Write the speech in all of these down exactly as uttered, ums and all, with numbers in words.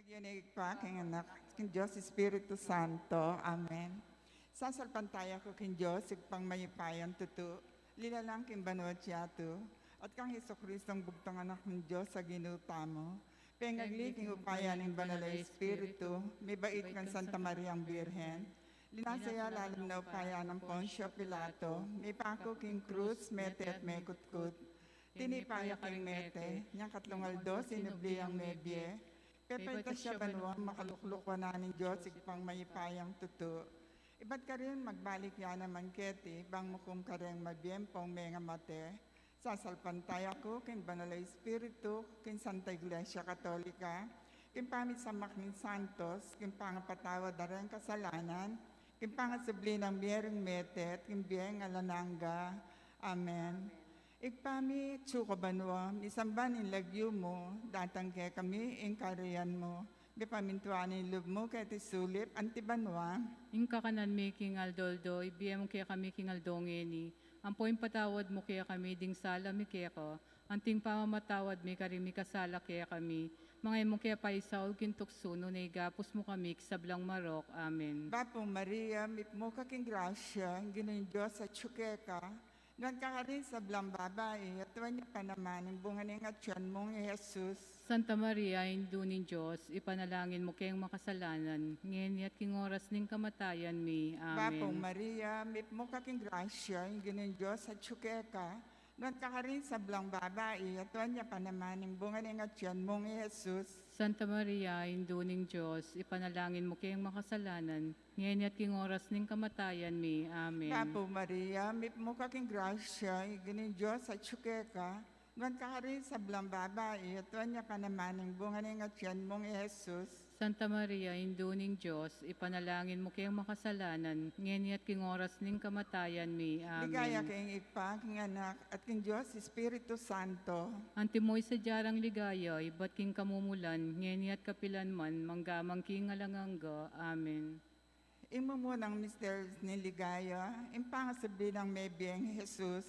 King Ibpa, king Anak, king Dios Espiritu Santo. Amen. Sasalpantaya ku king Dios, Ibpang mayupayang tutu, linalang king banua't yatu, at kang Jesucristong bugtung Anak ning Dios a Ginu tamu, pengagli king upaya ning Banal a Espiritu, mibait kang Santa Mariang Birhen, linasa ya lalam ning upaya nang Poncio Pilato, mipaku king krus, mete at mekutkut. Tinipa ya king mete, ning katlung aldo sinubli yang mebie, pepaitas ya banua, makalukluk wanan ning Dios Ibpang mayupayang tutu. Ibat karin magbalik ya naman keti, bang mukum kareng mabie ampong mengamate. Sasalpantaya ku king Banal a Espiritu, king Santa Iglesia Katolika, king pamisamak ning santos, king pangapatawad da reng kasalanan, king pangasubli nang mie ring mete, at king bie alang angga. Amen. Ibpa mi, atsu ka banua, misamban ing lagyu mu, datang kekami ing kayarian mu, mipamintuan ing lub mu keti sulip anti banua. Ing kakanan mi king aldo-aldo, ibie mu kekami king aldo ngeni, ampo ipatawad mu kekami ding sala mi keka, anting pamamatawad mi karing mikasala kekami, manga e mu ke paisaul king tuksu, nune igapus mu kami king sablang marok. Amen. Bapu Maria, mipnu ka king grasya, ing Ginung Dios atsu keka, nuan ka karing sablang babai, at nuan ya pa naman ing bunga ning atian mung i Jesus. Santa Maria, Indu ning Dios, ipanalangin mu keng makasalanan, ngeni at king oras ning kamatayan mi. Amen. Bapu Maria, mipnu ka king grasya, ing Ginung Dios atsu keka, nuan ka karing sablang babai, at nuan ya pa naman ing bunga ning atian mung i Jesus. Santa Maria, Indu ning Dios, ipanalangin mu keng makasalanan, ngeni at king oras ning kamatayan mi. Amen. Bapu Maria, mipnu ka king grasya, ing Ginung Dios atsu keka, nuan ka karing sablang babai, at nuan ya pa naman ing bunga ning atian mung i Jesus. Santa Maria, Indu ning Dios, ipanalangin mu keng makasalanan, ngeni at king oras ning kamatayan mi. Amen. Ligaya king Ibpa, king Anak, at king Dios Espiritu Santo. Antimo ing sadya rang ligaya, ibat king kamumulan, ngeni at kapilan man, mangga man king alang angga. Amen. Ing mumunang misteryo ning ligaya, ing pangasubli nang mebieng Jesus.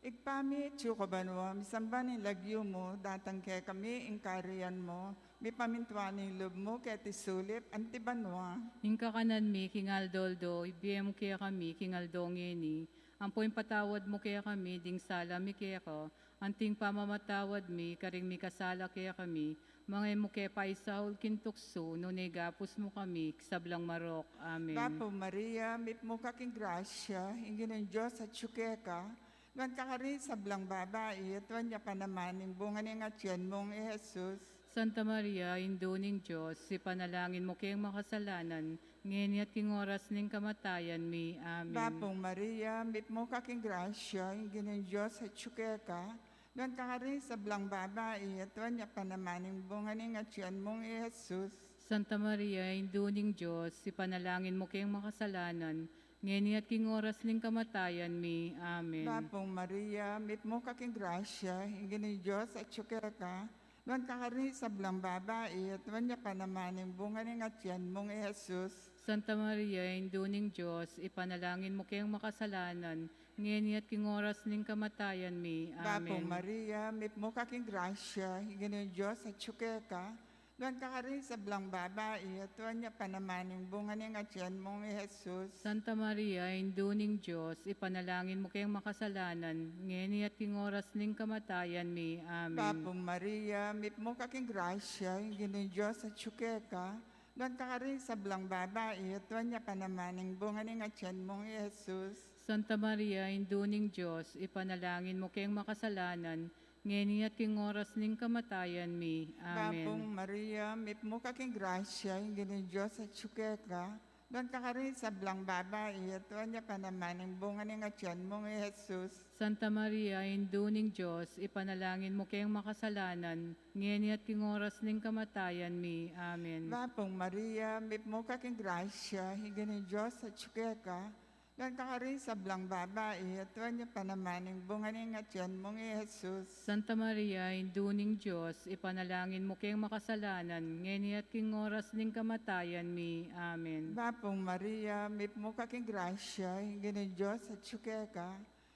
Ibpa mi, atsu ka banua, misamban ing lagyu mu, datang kekami ing kayarian mu, mipamintuan ing lub mu keti sulip anti banua. Ing kakanan mi king aldo-aldo, ibie mu kekami king aldo ngeni, ampo ipatawad mu kekami ding sala mi keka, anting pamamatawad mi karing mikasala kekami, manga e mu ke paisaul king tuksu, nune igapus mu kami king sablang marok. Amen. Bapu Maria, mipnu ka king grasya, ing Ginung Dios atsu keka, nuan ka karing sablang babai, at nuan ya pa naman ing bunga ning atian mung i Jesus. Santa Maria, Indu ning Dios, ipanalangin mu keng makasalanan, ngeni at king oras ning kamatayan mi. Amen. Bapu Maria, mipnu ka king grasya, ing Ginung Dios atsu keka, nuan ka karing sablang babai, at nuan ya pa naman ing bunga ning atian mung i Jesus. Santa Maria, Indu ning Dios, ipanalangin mu keng makasalanan, ngeni at king oras ning kamatayan mi. Amen. Bapu Maria, mipnu ka king grasya, ing Ginung Dios atsu keka, nuan ka karing sablang babai, at nuan ya pa naman ing bunga ning atian mung i Jesus. Santa Maria, Indu ning Dios, ipanalangin mu keng makasalanan, ngeni at king oras ning kamatayan mi. Amen. Bapu Maria, mipnu ka king grasya, ing Ginung Dios atsu keka, nuan ka karing sablang babai, at nuan ya pa naman ing bunga ning atian mung i Jesus. Santa Maria, Indu ning Dios, ipanalangin mu keng makasalanan, ngeni at king oras ning kamatayan mi. Amen. Bapu Maria, mipnu ka king grasya, ing Ginung Dios atsu keka, nuan ka karing sablang babai, at nuan ya pa naman ing bunga ning atian mung i Jesus. Santa Maria, Indu ning Dios, ipanalangin mu keng makasalanan, ngeni at king oras ning kamatayan mi. Amen. Bapu Maria, mipnu ka king grasya, ing Ginung Dios atsu keka, nuan ka karing sablang babai, at nuan ya pa naman ing bunga ning atian mung i Jesus. Santa Maria, Indu ning Dios, ipanalangin mu keng makasalanan, ngeni at king oras ning kamatayan mi. Amen. Bapu Maria, mipnu ka king grasya, ing Ginung Dios atsu keka, nuan ka karing sablang babai, at nuan ya pa naman ing bunga ning atian mung i Jesus. Santa Maria, Indu ning Dios, ipanalangin mu keng makasalanan, ngeni at king oras ning kamatayan mi. Amen. Bapu Maria, mipnu ka king grasya, ing Ginung Dios atsu keka,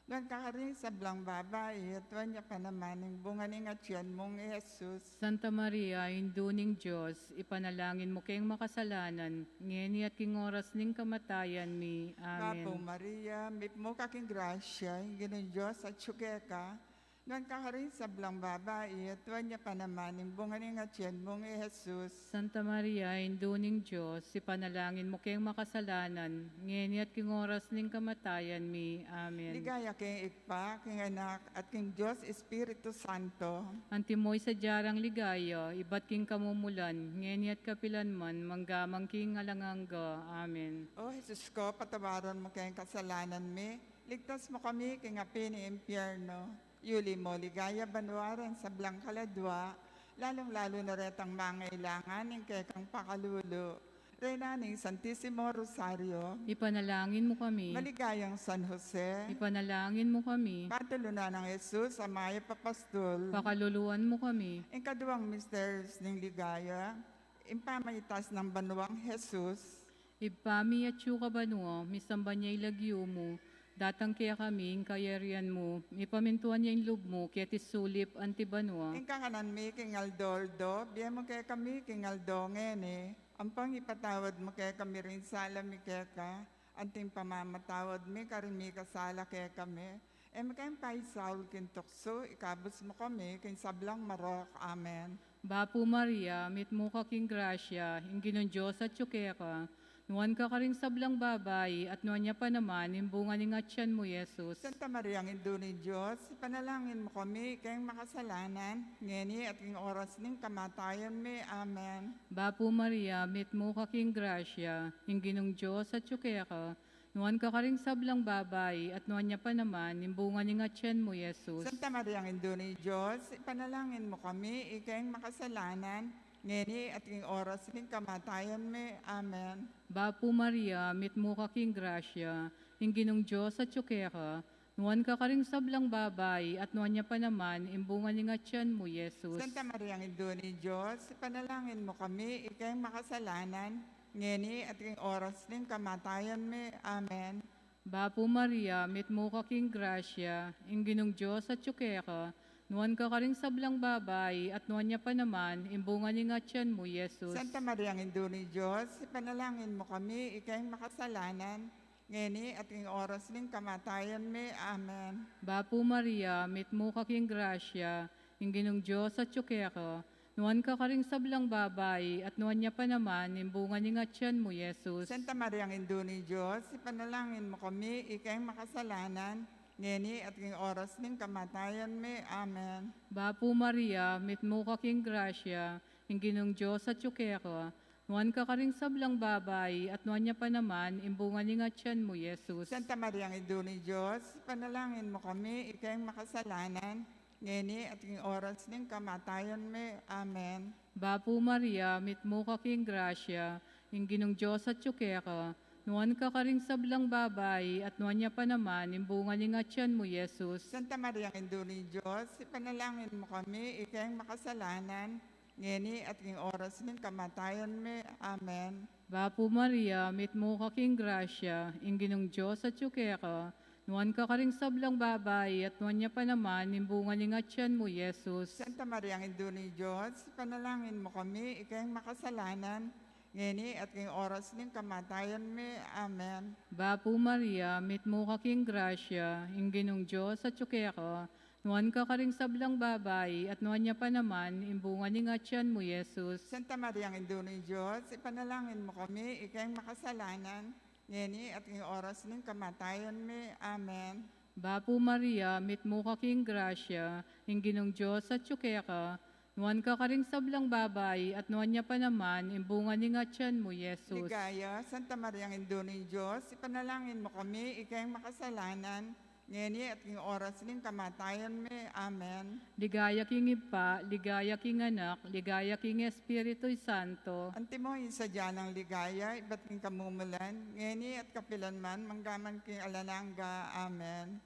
Nuan ka karing sablang babai, at nuan ya pa naman ing bunga ning atian mung i Jesus. Santa Maria, Indu ning Dios, ipanalangin mu keng makasalanan, ngeni at king oras ning kamatayan mi. Amen. Bapu Maria, mitmu ka king grasya, ing Ginung Dios atyu keka, nuan ka karing sablang babai, at nuan ya pa naman ing bunga ning atian mung i Jesus. Santa Maria, Indu ning Dios, ipanalangin mu keng makasalanan, ngeni at king oras ning kamatayan mi. Amen. Ligaya king Ibpa, king Anak, at king Dios Espiritu Santo. Antimo ing sadya rang ligaya, ibat king kamumulan, ngeni at kapilan man, mangga man king alang angga. Amen. O Jesus ko, patawaran mu keng kasalanan mi, ligtas mu kami king api ning impyerno. Yuli mu king ligaya banua reng sablang kaladua, lalung-lalu na retang mangailangan ning kekang pakalulu. Reyna ning Santisimo Rosario. Ipanalangin mu kami. Maligayang San Jose. Ipanalangin mu kami. Patulunan nang Jesus a mayap a pastul. Pakaluluan mu kami. Ing kaduang misteryos ning ligaya, ing pamaitas nang banuang Jesus. Ibpa mi, atsu ka banua, misamban ya ing lagyu mu, datang kekami ing kayarian mu, mipamintuan ya ing lub mu, keti sulip anti banua. Ing kakanan mi king aldo-aldo, ibie mu kekami king aldo ngeni, ampon ipatawad mu kekami ring sala mi keka, anti ing pamamatawad mi karing mikasala kekami. E mu ke paisaul king tuksu, ikabus mu kami king sablang marok. Amen. Bapu Maria, mitmu ka king grasya, ing Ginung Dios atyu keka, nuan ka karing sablang babai, at nuan ya pa naman ing bunga ning atian mu, Jesus. Santa Maria, Indu ning Dios, ipanalangin mu kami keng makasalanan, ngeni at king oras ning kamatayan mi. Amen. Bapu Maria, mitmu ka king grasya, ing Ginung Dios atyu keka, nuan ka karing sablang babai, at nuan ya pa naman ing bunga ning atian mu, Jesus. Santa Maria, Indu ning Dios, ipanalangin mu kami, ikeng makasalanan, ngeni at king oras ning kamatayan mi. Amen. Bapu Maria, mitmu ka king grasya, ing Ginung Dios atyu keka, nuan ka karing sablang babai, at nuan ya pa naman ing bunga ning atian mu, Jesus. Santa Maria, Indu ning Dios, ipanalangin mu kami, ikeng makasalanan, ngeni at king oras ning kamatayan mi. Amen. Bapu Maria, mitmu ka king grasya, ing Ginung Dios atyu keka, nuan ka karing sablang babai, at nuan ya pa naman ing bunga ning atian mu, Jesus. Santa Maria, Indu ning Dios, ipanalangin mu kami, ikeng makasalanan, ngeni at king oras ning kamatayan mi. Amen. Bapu Maria, mitmu ka king grasya, ing Ginung Dios atyu keka, nuan ka karing sablang babai, at nuan ya pa naman ing bunga ning atian mu, Jesus. Santa Maria, Indu ning Dios, ipanalangin mu kami, ikeng makasalanan, ngeni at king oras ning kamatayan mi. Amen. Bapu Maria, mitmu ka king grasya, ing Ginung Dios atyu keka, nuan ka karing sablang babai, at nuan ya pa naman ing bunga ning atian mu, Jesus. Santa Maria, Indu ning Dios, ipanalangin mu kami, ikeng makasalanan, ngeni at king oras ning kamatayan mi. Amen. Bapu Maria, mitmu ka king grasya, ing Ginung Dios atyu keka, nuan ka karing sablang babai, at nuan ya pa naman ing bunga ning atian mu, Jesus. Santa Maria, Indu ning Dios, ipanalangin mu kami, ikeng makasalanan, ngeni at king oras ning kamatayan mi. Amen. Bapu Maria, mitmu ka king grasya, ing Ginung Dios atyu keka, nuan ka karing sablang babai, at nuan ya pa naman ing bunga ning atian mu, Jesus. Santa Maria, Indu ning Dios, ipanalangin mu kami, ikeng makasalanan, ngeni at king oras ning kamatayan mi. Amen. Bapu Maria, mitmu ka king grasya, ing Ginung Dios atyu keka, nuan ka karing sablang babai, at nuan ya pa naman ing bunga ning atian mu, Jesus. Santa Maria, Indu ning Dios, ipanalangin mu kami, ikeng makasalanan, ngeni at king oras ning kamatayan mi. Amen. Bapu Maria, mitmu ka king grasya, ing Ginung Dios atyu keka, nuan ka karing sablang babai, at nuan ya pa naman ing bunga ning atian mu, Jesus. Ligaya, Santa Maria, Indu ning Dios, ipanalangin mu kami, ikeng makasalanan, ngeni at king oras ning kamatayan mi. Amen. Ligaya king Ibpa, ligaya king Anak, ligaya king Espiritu Santo. Antimo ing sadya nang ligaya, ibat king kamumulan, ngeni at kapilan man, manggaman king alang angga. Amen.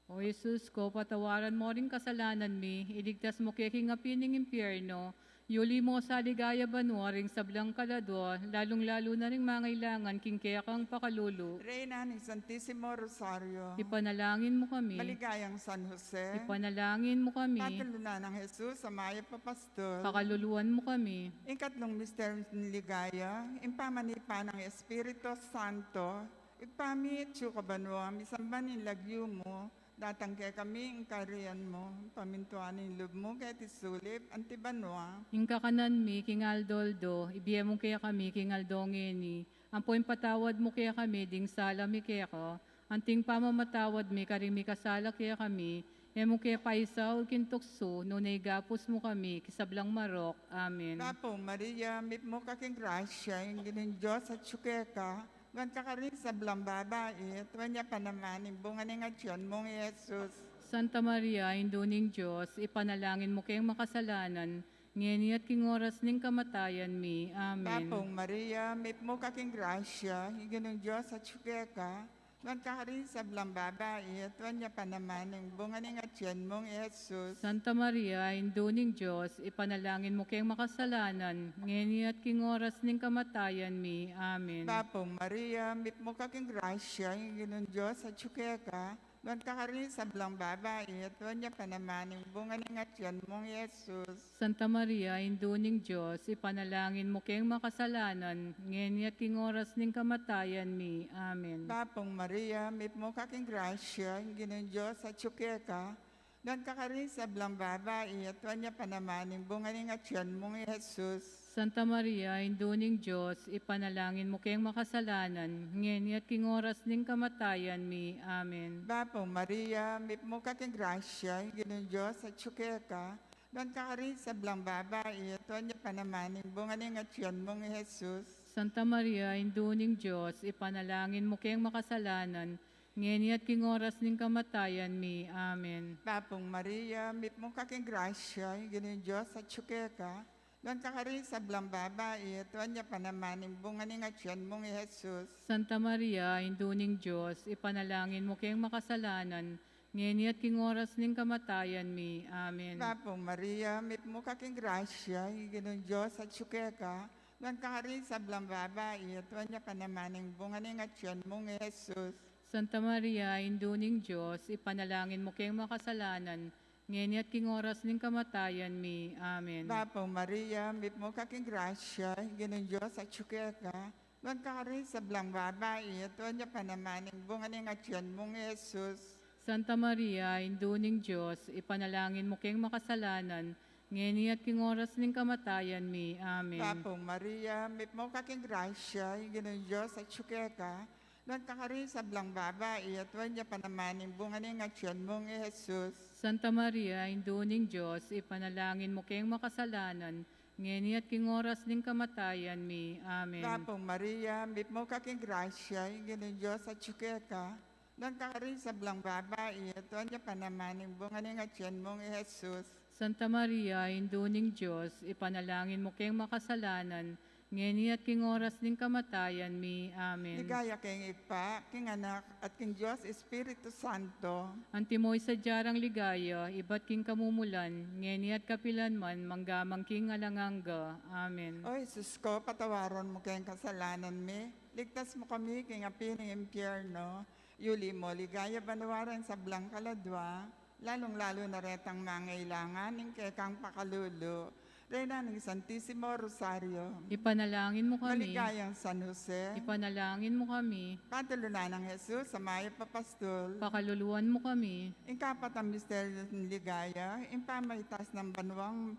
O Jesus ko, patawaran mu ring kasalanan mi, iligtas mu ke king api ning impyerno, Yuli mu sa ligaya banua ring sablang kaladua, lalung-lalu na ring mangailangan king kekang pakalulu. Reyna ning Santisimo Rosario. Ipanalangin mu kami. Maligayang San Jose. Ipanalangin mu kami. Patulunan nang Jesus a mayap a pastor. Pakaluluan mu kami. Ing katlung misteryo ning ligaya, ing pamanipa nang Espiritu Santo. Ibpa mi, atsu ka banua, misamban ing lagyu mu, datang kekami ing kayarian mu, pamintuan ing lub mu keti sulip anti banua. Ing kakanan mi king aldo-aldo, ibie mu kekami king aldo ngeni, ampo ipatawad mu kekami ding sala mi keka, anti ing pamamatawad mi karing mikasala kekami, e mu ke paisaul king tuksu, nune ikabus mu kami king sablang marok. Amen. Bapu Maria, mitmu ka king grasya, ing Ginung Dios atsu keka, nuan ka karing sablang babai, at nuan ya pa naman ing bunga ning atian mung i Jesus. Santa Maria, Indu ning Dios, ipanalangin mu keng makasalanan, ngeni at king oras ning kamatayan mi. Amen. Bapu Maria, mitmu ka king grasya, ing Ginung Dios atsu keka, nuan ka karing sablang babai, at nuan ya pa naman ing bunga ning atian mung i Jesus. Santa Maria, Indu ning Dios, ipanalangin mu keng makasalanan, ngeni at king oras ning kamatayan mi. Amen. Bapu Maria, mitmu ka king grasya, ing Ginung Dios atsu keka, nuan ka karing sablang babai, at nuan ya pa naman ing bunga ning atian mung i Jesus. Santa Maria, Indu ning Dios, ipanalangin mu keng makasalanan, ngeni at king oras ning kamatayan mi. Amen. Bapu Maria, mitmu ka king grasya, ing Ginung Dios atsu keka, nuan ka karing sablang babai, at nuan ya pa naman ing bunga ning atian mung i Jesus. Santa Maria, Indu ning Dios, ipanalangin mu keng makasalanan, ngeni at king oras ning kamatayan mi. Amen. Bapu Maria, mitmu ka king grasya, ing Ginung Dios atsu keka, nuan ka karing sablang babai, at nuan ya pa naman ing bunga ning atian mung i Jesus. Santa Maria, Indu ning Dios, ipanalangin mu keng makasalanan, ngeni at king oras ning kamatayan mi. Amen. Bapu Maria, mitmu ka king grasya, ing Ginung Dios atsu keka, nuan ka karing sablang babai, at nuan ya pa naman ing bunga ning atian mung i Jesus. Santa Maria, Indu ning Dios, ipanalangin mu keng makasalanan, ngeni at king oras ning kamatayan mi. Amen. Bapu Maria, mitmu ka king grasya, ing Ginung Dios atsu keka, nuan ka karing sablang babai, at nuan ya pa naman ing bunga ning atian mung i Jesus. Santa Maria, Indu ning Dios, ipanalangin mu keng makasalanan, ngeni at king oras ning kamatayan mi. Amen. Bapu Maria, mitmu ka king grasya, ing Ginung Dios atsu keka, nuan ka karing sablang babai, at nuan ya pa naman ing bunga ning atian mung i Jesus. Santa Maria, Indu ning Dios, ipanalangin mu keng makasalanan, ngeni at king oras ning kamatayan mi. Amen. Bapu Maria, mitmu ka king grasya, ing Ginung Dios atsu keka, nuan ka karing sablang babai, at nuan ya pa naman ing bunga ning atian mung i Jesus. Santa Maria, Indu ning Dios, ipanalangin mu keng makasalanan, ngeni at king oras ning kamatayan mi. Amen. Bapu Maria, mitmu ka king grasya, ing Ginung Dios atsu keka, nuan ka karing sablang babai, at nuan ya pa naman ing bunga ning atian mung i Jesus. Santa Maria, Indu ning Dios, ipanalangin mu keng makasalanan, ngeni at king oras ning kamatayan mi. Amen. Ligaya king Ibpa, king Anak, at king Dios Espiritu Santo. Antimo ing sadya rang ligaya, ibat king kamumulan, ngeni at kapilan man, mangga man king alang angga. Amen. O Jesus ko, patawaran mu keng kasalanan mi, ligtas mu kami king api ning impyerno, yuli mu ligaya banua reng sablang kaladua, lalung-lalu na retang mangailangan ning kekang pakalulu. Reyna ning Santisimo Rosario. Ipanalangin mu kami. Maligayang San Jose. Ipanalangin mu kami. Patulunan nang Jesus a mayap a pastul. Pakaluluan mu kami. Ing kapat a misteryo ning ligaya, ing pamaitas nang banuang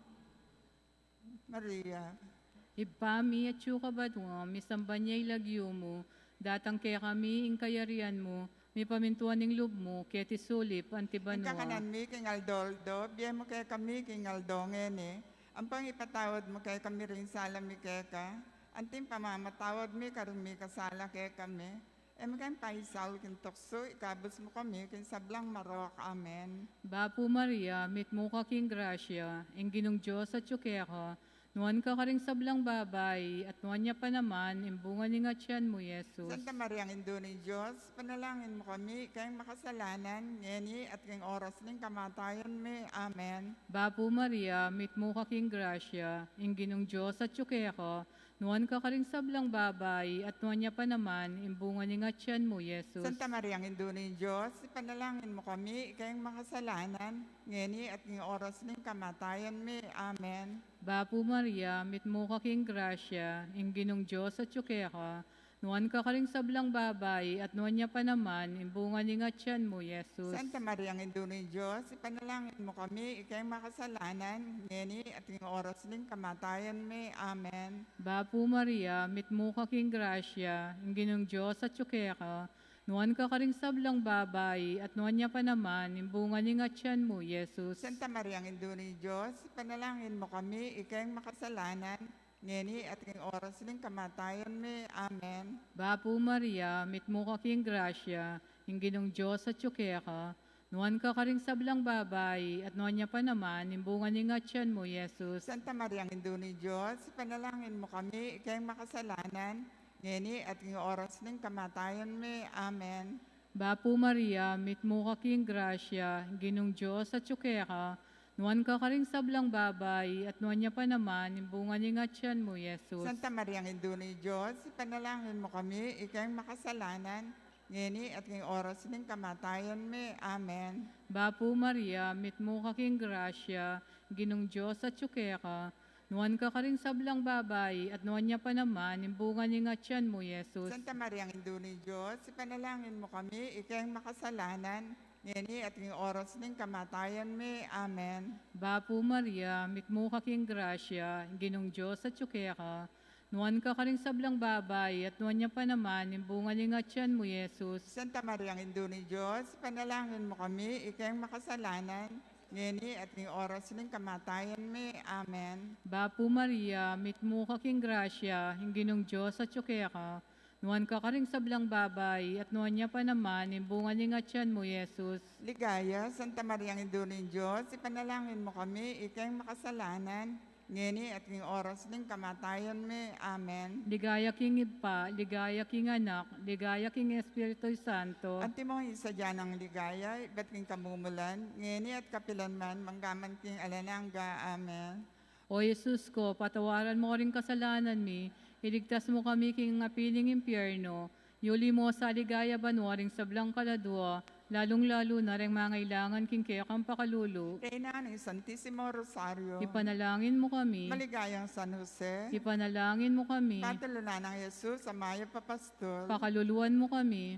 Maria. Ibpa mi, atsu ka banua, misamban ya ing lagyu mu, datang kekami ing kayarian mu, mipamintuan ing lub mu, keti sulip anti banua. Ing kakanan mi king aldo-aldo, ibie mu kekami king aldo ngeni, ampong ipatawad mu kekami ring sala mi keka, anti ing pamamatawad mi karing mikasala kekami. E mu ke paisaul king tuksu, ikabus mu kami king sablang marok. Amen. Bapu Maria, mitmu ka king grasya, ing Ginung Dios atsu keka, Nuan ka karing sablang babai, at nuan ya pa naman ing bunga ning atian mu, Jesus. Santa Maria, Indu ning Dios, ipanalangin mu kami, ikeng makasalanan, ngeni at king oras ning kamatayan mi. Amen. Bapu Maria, mitmu ka king grasya, ing Ginung Dios atyu keka, nuan ka karing sablang babai, at nuan ya pa naman ing bunga ning atian mu, Jesus. Santa Maria, Indu ning Dios, ipanalangin mu kami, ikeng makasalanan, ngeni at king oras ning kamatayan mi. Amen. Bapu Maria, mitmu ka king grasya, ing Ginung Dios atyu keka, nuan ka karing sablang babai, at nuan ya pa naman ing bunga ning atian mu, Jesus. Santa Maria, Indu ning Dios, ipanalangin mu kami, ikeng makasalanan, ngeni at king oras ning kamatayan mi. Amen. Bapu Maria, mitmu ka king grasya, ing Ginung Dios atyu keka, nuan ka karing sablang babai, at nuan ya pa naman ing bunga ning atian mu, Jesus. Santa Maria, Indu ning Dios, ipanalangin mu kami, ikeng makasalanan, ngeni at king oras ning kamatayan mi. Amen. Bapu Maria, mitmu ka king grasya, ing Ginung Dios atyu keka, nuan ka karing sablang babai, at nuan ya pa naman ing bunga ning atian mu, Jesus. Santa Maria, Indu ning Dios, ipanalangin mu kami, ikeng makasalanan, ngeni at king oras ning kamatayan mi. Amen. Bapu Maria, mitmu ka king grasya, ing Ginung Dios atyu keka, nuan ka karing sablang babai, at nuan ya pa naman ing bunga ning atian mu, Jesus. Santa Maria, Indu ning Dios, ipanalangin mu kami, ikeng makasalanan, ngeni at king oras ning kamatayan mi. Amen. Bapu Maria, mitmu ka king grasya, ing Ginung Dios atyu keka, nuan ka karing sablang babai, at nuan ya pa naman ing bunga ning atian mu, Jesus. Santa Maria, Indu ning Dios, ipanalangin mu kami, ikeng makasalanan, ngeni at king oras ning kamatayan mi. Amen. Bapu Maria, mitmu ka king grasya, ing Ginung Dios atyu keka, nuan ka karing sablang babai, at nuan ya pa naman ing bunga ning atian mu, Jesus. Santa Maria, Indu ning Dios, ipanalangin mu kami, ikeng makasalanan, ngeni at king oras ning kamatayan mi. Amen. Bapu Maria, mitmu ka king grasya, ing Ginung Dios atyu keka, nuan ka karing sablang babai, at nuan ya pa naman ing bunga ning atian mu, Jesus. Ligaya, Santa Maria, Indu ning Dios, ipanalangin mu kami, ikeng makasalanan, ngeni at king oras ning kamatayan mi. Amen. Ligaya king Ibpa, ligaya king Anak, ligaya king Espiritu Santo. Antimo ing sadya nang ligaya, ibat king kamumulan, ngeni at kapilan man, manggaman king alang angga. Amen. O Jesus ko, patawaran mu karing kasalanan mi, iligtas mu kami king api ning impyerno, yuli mu sa ligaya banua ring sablang kaladua, lalung-lalu na reng mangailangan king kekang pakalulu. Reyna ning Santisimo Rosario. Ipanalangin mu kami. Maligayang San Jose. Ipanalangin mu kami. Patulunan nang Jesus, a mayap a pastul. Pakaluluan mu kami.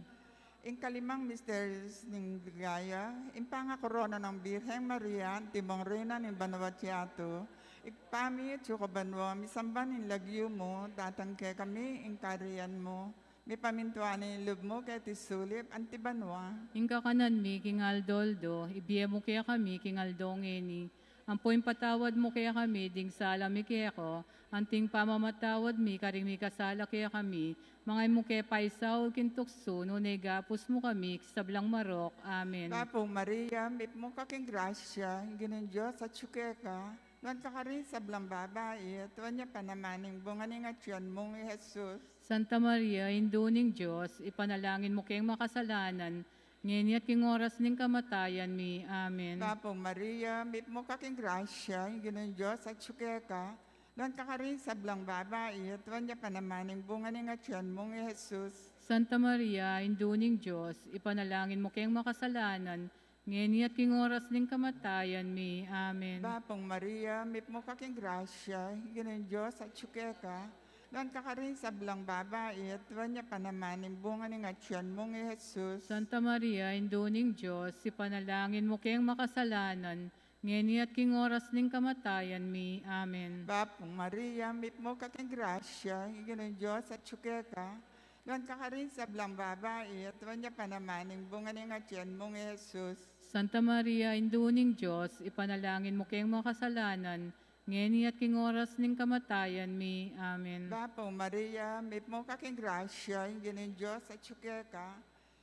Ing kalimang misteryos ning ligaya, ing pangakorona nang Birheng Maria, antimong Reyna ning banua at yatu. Ibpa mi, atsu ka banua, misamban ing lagyu mu, datang kekami ing kayarian mu. Mipamintuan ing lub mu keti sulip anti banua. Ing kakanan mi king aldo-aldo, ibie mu kekami king aldo ngeni. Ampo ipatawad mu kekami ding sala mi keka, anting pamamatawad mi karing mikasala kekami. Manga e mu ke paisaul king tuksu, nune igabus mu kami king sablang marok. Amen. Bapu Maria, mipmu ka king grasya, ing Ginung Dios atyu keka. Nuan ka karing sablang babai, at nuan ya pa naman ing bunga ning atian mung i Jesus. Santa Maria, Indu ning Dios, ipanalangin mu keng makasalanan, ngeni at king oras ning kamatayan mi. Amen. Bapu Maria, mipmu ka king grasya, ing Ginung Dios atyu keka. Nuan ka karing sablang babai, at nuan ya pa naman ing bunga ning atian mung i Jesus. Santa Maria, Indu ning Dios, ipanalangin mu keng makasalanan, ngeni at king oras ning kamatayan mi. Amen. Bapu Maria, mipmu ka king grasya, ing Ginung Dios atyu keka. Nuan ka karing sablang babai, at nuan ya pa naman ing bunga ning atian mung i Jesus. Santa Maria, Indu ning Dios, ipanalangin mu keng makasalanan, ngeni at king oras ning kamatayan mi. Amen. Bapu Maria, mipmu ka king grasya, ing Ginung Dios atyu keka. Nuan ka karing sablang babai, at nuan ya pa naman ing bunga ning atian mung i Jesus. Santa Maria, Indu ning Dios, ipanalangin mu keng makasalanan, ngeni at king oras ning kamatayan mi. Amen. Bapu Maria, mipmu ka king grasya, ing Ginung Dios atyu keka.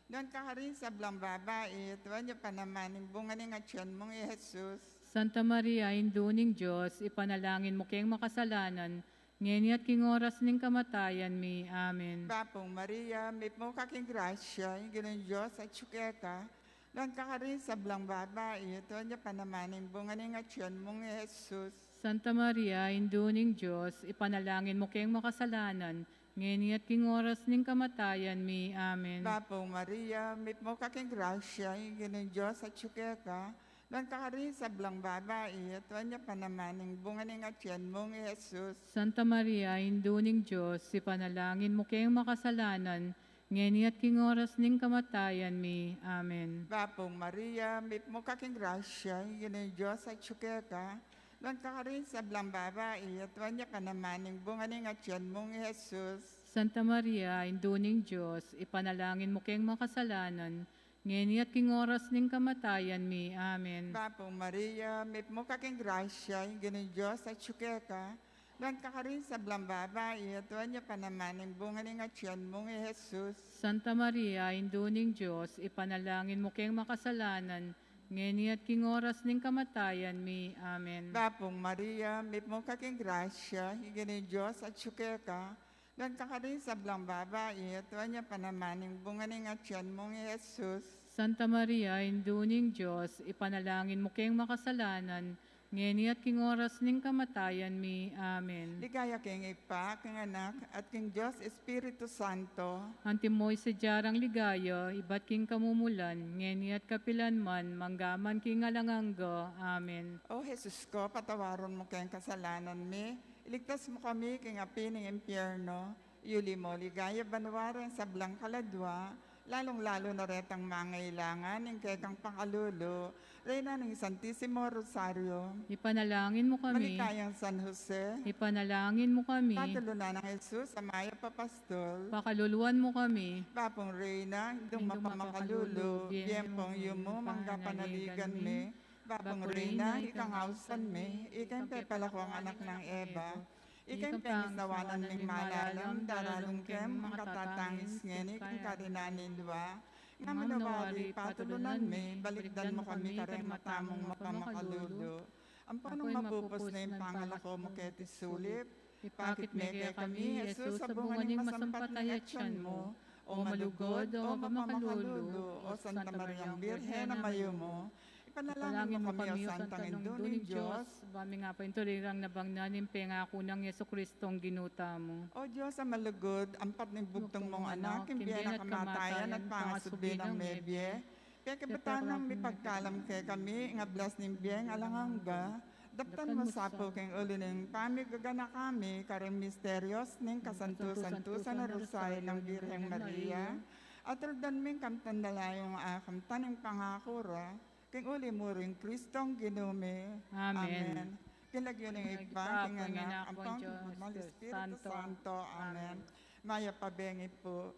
Nuan ka karing sablang babai, at nuan ya pa naman ing bunga ning atian mung i Jesus. Santa Maria, Indu ning Dios, ipanalangin mu keng makasalanan, ngeni at king oras ning kamatayan mi. Amen. Bapung Maria, mipmu ka king grasya, ing Ginung Dios atyu keka, nuan ka karing sablang babai, at nuan ya pa naman ing bunga ning atyan mung i Jesus. Santa Maria, Indu ning Dios, ipanalangin mu keng makasalanan, ngeni at king oras ning kamatayan mi. Amen. Bapung Maria, mipmu ka king grasya, ing Ginung Dios atyu keka, nuan ka karing sablang babai, at nuan ya pa naman ing bunga ning atyan mung i Jesus. Santa Maria, Indu ning Dios, ipanalangin mu keng makasalanan, ngeni at king oras ning kamatayan mi. Amen. Bapung Maria, mipmu ka king grasya, ing Ginung Dios atyu keka, nuan ka karing sablang babai, at nuan ya pa naman ing bunga ning atyan mung i Jesus. Santa Maria, Indu ning Dios, ipanalangin mu keng makasalanan, ngeni at king oras ning kamatayan mi. Amen. Bapung Maria, mipmu ka king grasya, ing Ginung Dios atyu keka, nuan ka karing sablang babai, at nuan ya pa naman ing bunga ning atyan mung i Jesus. Santa Maria, Indu ning Dios, ipanalangin mu keng makasalanan, ngeni at king oras ning kamatayan mi. Amen. Bapung Maria, mipmu ka king grasya, ing Ginung Dios atyu keka, nuan ka karing sablang babai, at nuan ya pa naman ing bunga ning atyan mung i Jesus. Santa Maria, Indu ning Dios, ipanalangin mu keng makasalanan, ngeni at king oras ning kamatayan mi. Amen. Ligaya king Ibpa, king Anak, at king Dios Espiritu Santo. Antimo ing sadya rang ligaya, ibat king kamumulan, ngeni at kapilan man, mangga man king alang angga. Amen. O Jesus ko, patawaran mu keng kasalanan mi, iligtas mu kami king api ning impyerno, yuli mu king ligaya banua reng sablang kaladua, lalung-lalu na retang mangailangan ning kekang pakalulu, Reyna ning Santisimo Rosario. Ipanalangin mu kami. Maligayang San Jose. Ipanalangin mu kami. Patulunan nang Jesus a mayap a pastul. Pakaluluan mu kami. Bapung Reyna, Indung mapamakalulu, bie ing pung yumu, mangga panaligan mi. Bapung Reyna, ikang ausan mi, ikang pepalakung anak nang Eva. Ikang pengisnawanan ming malalam, daralung keng makatatangis ngeni king karinan ning lua. Nga manawari patulunan mi, balikdan mu kami karing mata mung mapamakalulu. Ampon nung mapupus na ing pangalako mu keti sulip, ipakit me kekami i Jesus a bunga ning masampat a atian mu. O malugud, o mapamakalulu, o Santa Mariang Birhen a mayumu, ipanalangin mu kami, o Santang Indu ning Dios. Ba mi nga pa ing tuling nabangnan ning pengaku nang Jesucristong Ginu tamu. O Dios a malugud, ampat ning bugtung mung Anak, king bie na kamatayan at pangasubli nang mebie, pekibatan nang mipagkalam kekami ing ablas ning bie ning alang angga. Daptan mu sa pu king ulu ning pamigaganaka mi karing misterios ning kasantu-santusan a Rosario nang Birheng Maria, at aldan ming kamtan na layung akamtan ing pangaku ra, king uli mu ring Kristong Ginu mi. Amen. Amen. King lagyu ning Ibpa, king Anak, ampon king Banal Espiritu Santo. Amen. Mayap a bengi pu.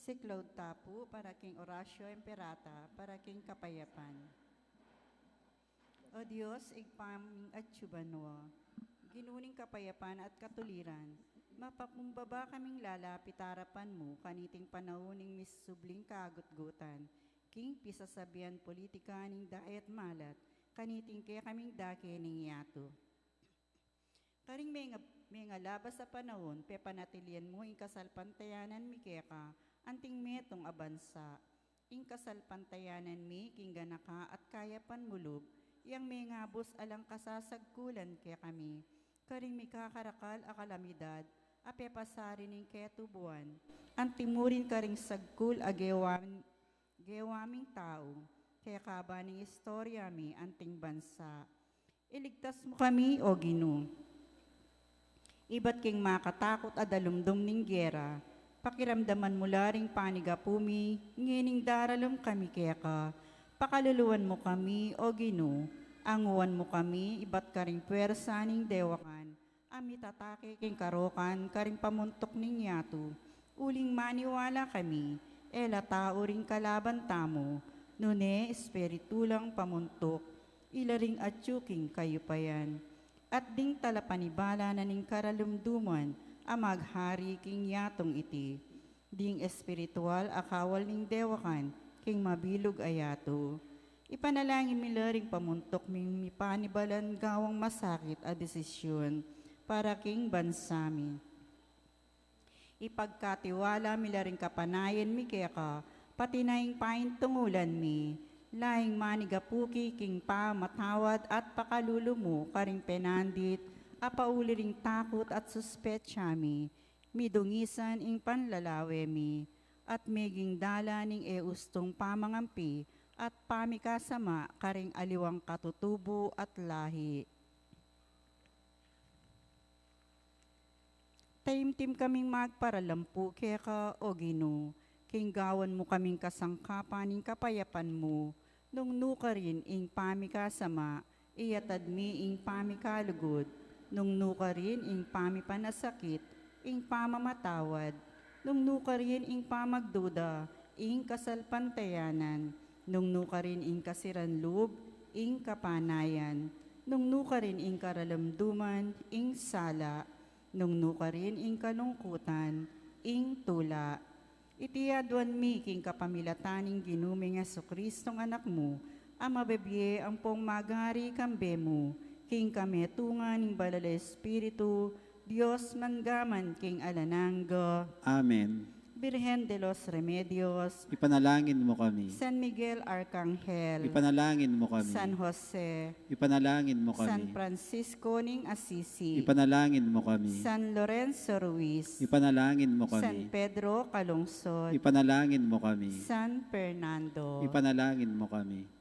Siklaud ta pu para king Oratio Imperata, para king kapayapan. O Dios, Ibpa ming atsu banua, Ginu ning kapayapan at katuliran, mapakumbaba kaming lalapit arapan mu kaniting panaun ning misubling kagutgutan, king pisasabian politika ning dayat malat, kaniting kekaming dake ning yatu. Karing menga-, mengalabas a panaun, pepanatilian mu ing kasalpantayanan mi keka, anting metung a bansa. Ing kasalpantayanan mi king ganaka at kayapan mu lub, yang mengabus alang kasasagkulan kekami. Karing mikakarakal a kalamidad, a pepasari ning ketubuan, anti mu rin karing sagkul a gewa, gewa ming tau, kekaba ning istorya mi anting bansa. Iligtas mu kami, O Ginu. Ibat king makatakut a dalumdum ning gera, pakiramdaman mu la ring panigapu mi, ngening daralum kami keka. Pakaluluan mu kami, O Ginu, anguan mu kami ibat karing puersa ning dewakan a mitatake king karokan karing pamuntuk ning yatu, uling maniwala kami, e la tau ring kalaban tamu, nune espiritu lang pamuntuk, ila ring atyu king kayupayan. At ding talapanibala na ning karalumduman a maghari king yatung iti, ding espiritual a kawal ning dewakan king mabilug a yatu. Ipanalangin mi la ring pamuntuk ming mipanibalan gawang masakit a desisyun para king bansa mi. Ipagkatiwala mi la ring kapanayan mi keka, pati na ing paintungulan mi, laing manigapu ki king pamatawad at pakalulu mu karing penandit a pauli ring takut at suspetsa mi, midungisan ing panlalawe mi, at meging dalan ning e ustung pamangampi at pamikasama karing aliwang katutubu at lahi. Taimtim kaming magparalampu keka, O Ginu, king gawan mu kaming kasangkapan ning kapayapan mu, nung nukarin ing pamikasama, iyatad mi ing pamikalugud, nung nukarin ing pamipanasakit, ing pamamatawad, nung nukarin ing pamagduda, ing kasalpantayanan, nung nukarin ing kasiran lub, ing kapanayan, nung nukarin ing karalamduman, ing sala, nung nukarin ing kalungkutan, ing tula. Iti aduan mi king kapamilatan ning Ginu ming Jesucristong Anak mu, a mabibie ampong magari kambe mu, king kametungan ning Banal a Espiritu, Dios mangga man king alang angga. Amen. Birhen de los Remedios. Ipanalangin mo kami. San Miguel Arcangel. Ipanalangin mo kami. San Jose. Ipanalangin mo kami. San Francisco ning Assisi. Ipanalangin mo kami. San Lorenzo Ruiz. Ipanalangin mo kami. San Pedro Calungsod. Ipanalangin mo kami. San Fernando. Ipanalangin mo kami.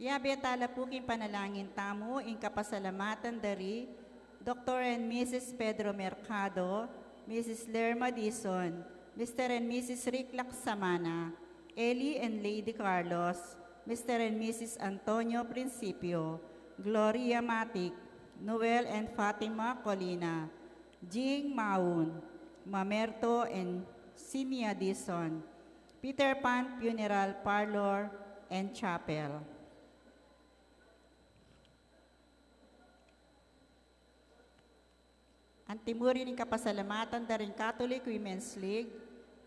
Yabe tala pu king panalangin tamu ing kapasalamatan da ri Doktor and Missus Pedro Mercado, Missus Lerma Dizon, Mister and Missus Rick Lacsamana, Eli and Lady Carlos, Mister and Missus Antonio Principio, Gloria Matic, Noel and Fatima Colina, Jing Maun, Mamerto and Sinia Dizon, Peter Pan Funeral Parlor and Chapel. Antimurin ing kapasalamatan da ring Catholic Women's League,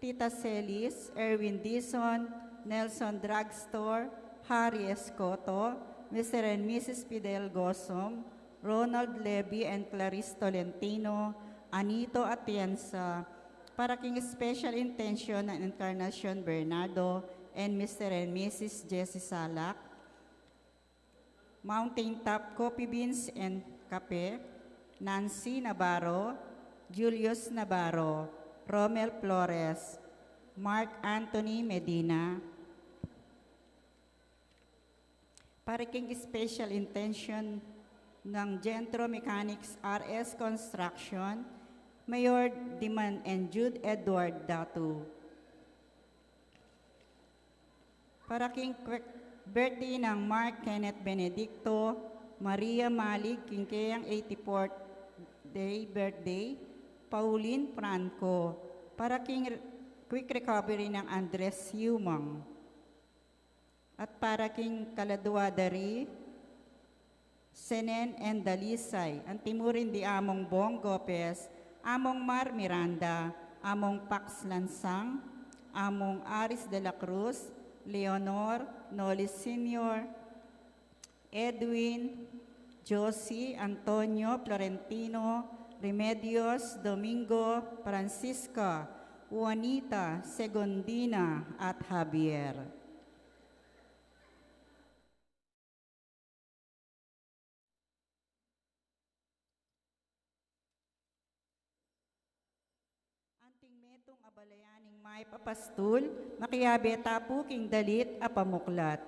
Tita Celis, Erwin Dizon, Nelson Drugstore, Harry Escoto, Mister and Missus Fidel Gosom, Ronald Levy and Clarice Tolentino, Anito Atienza, para king special intention ng Encarnacion Bernardo and Mister and Missus Jesse Salak, Mountain Top Coffee Beans and Cafe, Nancy Navarro, Julius Navarro, Romel Flores, Mark Anthony Medina, para king special intention ng Gentro Mechanics R S Construction, Mayor Diman and Jude Edward Datu. Para king quick birthday ng Mark Kenneth Benedicto, Maria Malig, king keyang eighty-fourth day birthday, Pauline Franco. Para king re-, quick recovery ng Andres Yumang. At para king kaladwa da ri Senen and Dalisay, antimurin di Among Bong Gopez, Among Mar Miranda, Among Pax Lansang, Among Aris de la Cruz, Leonor, Noli Senior, Edwin, Josie, Antonio, Florentino, Remedios, Domingo, Francisca, Juanita, Segundina, at Javier. Anting metung a balayan ning mayap a pastul, makiabe ta pu king dalit a pamuklat.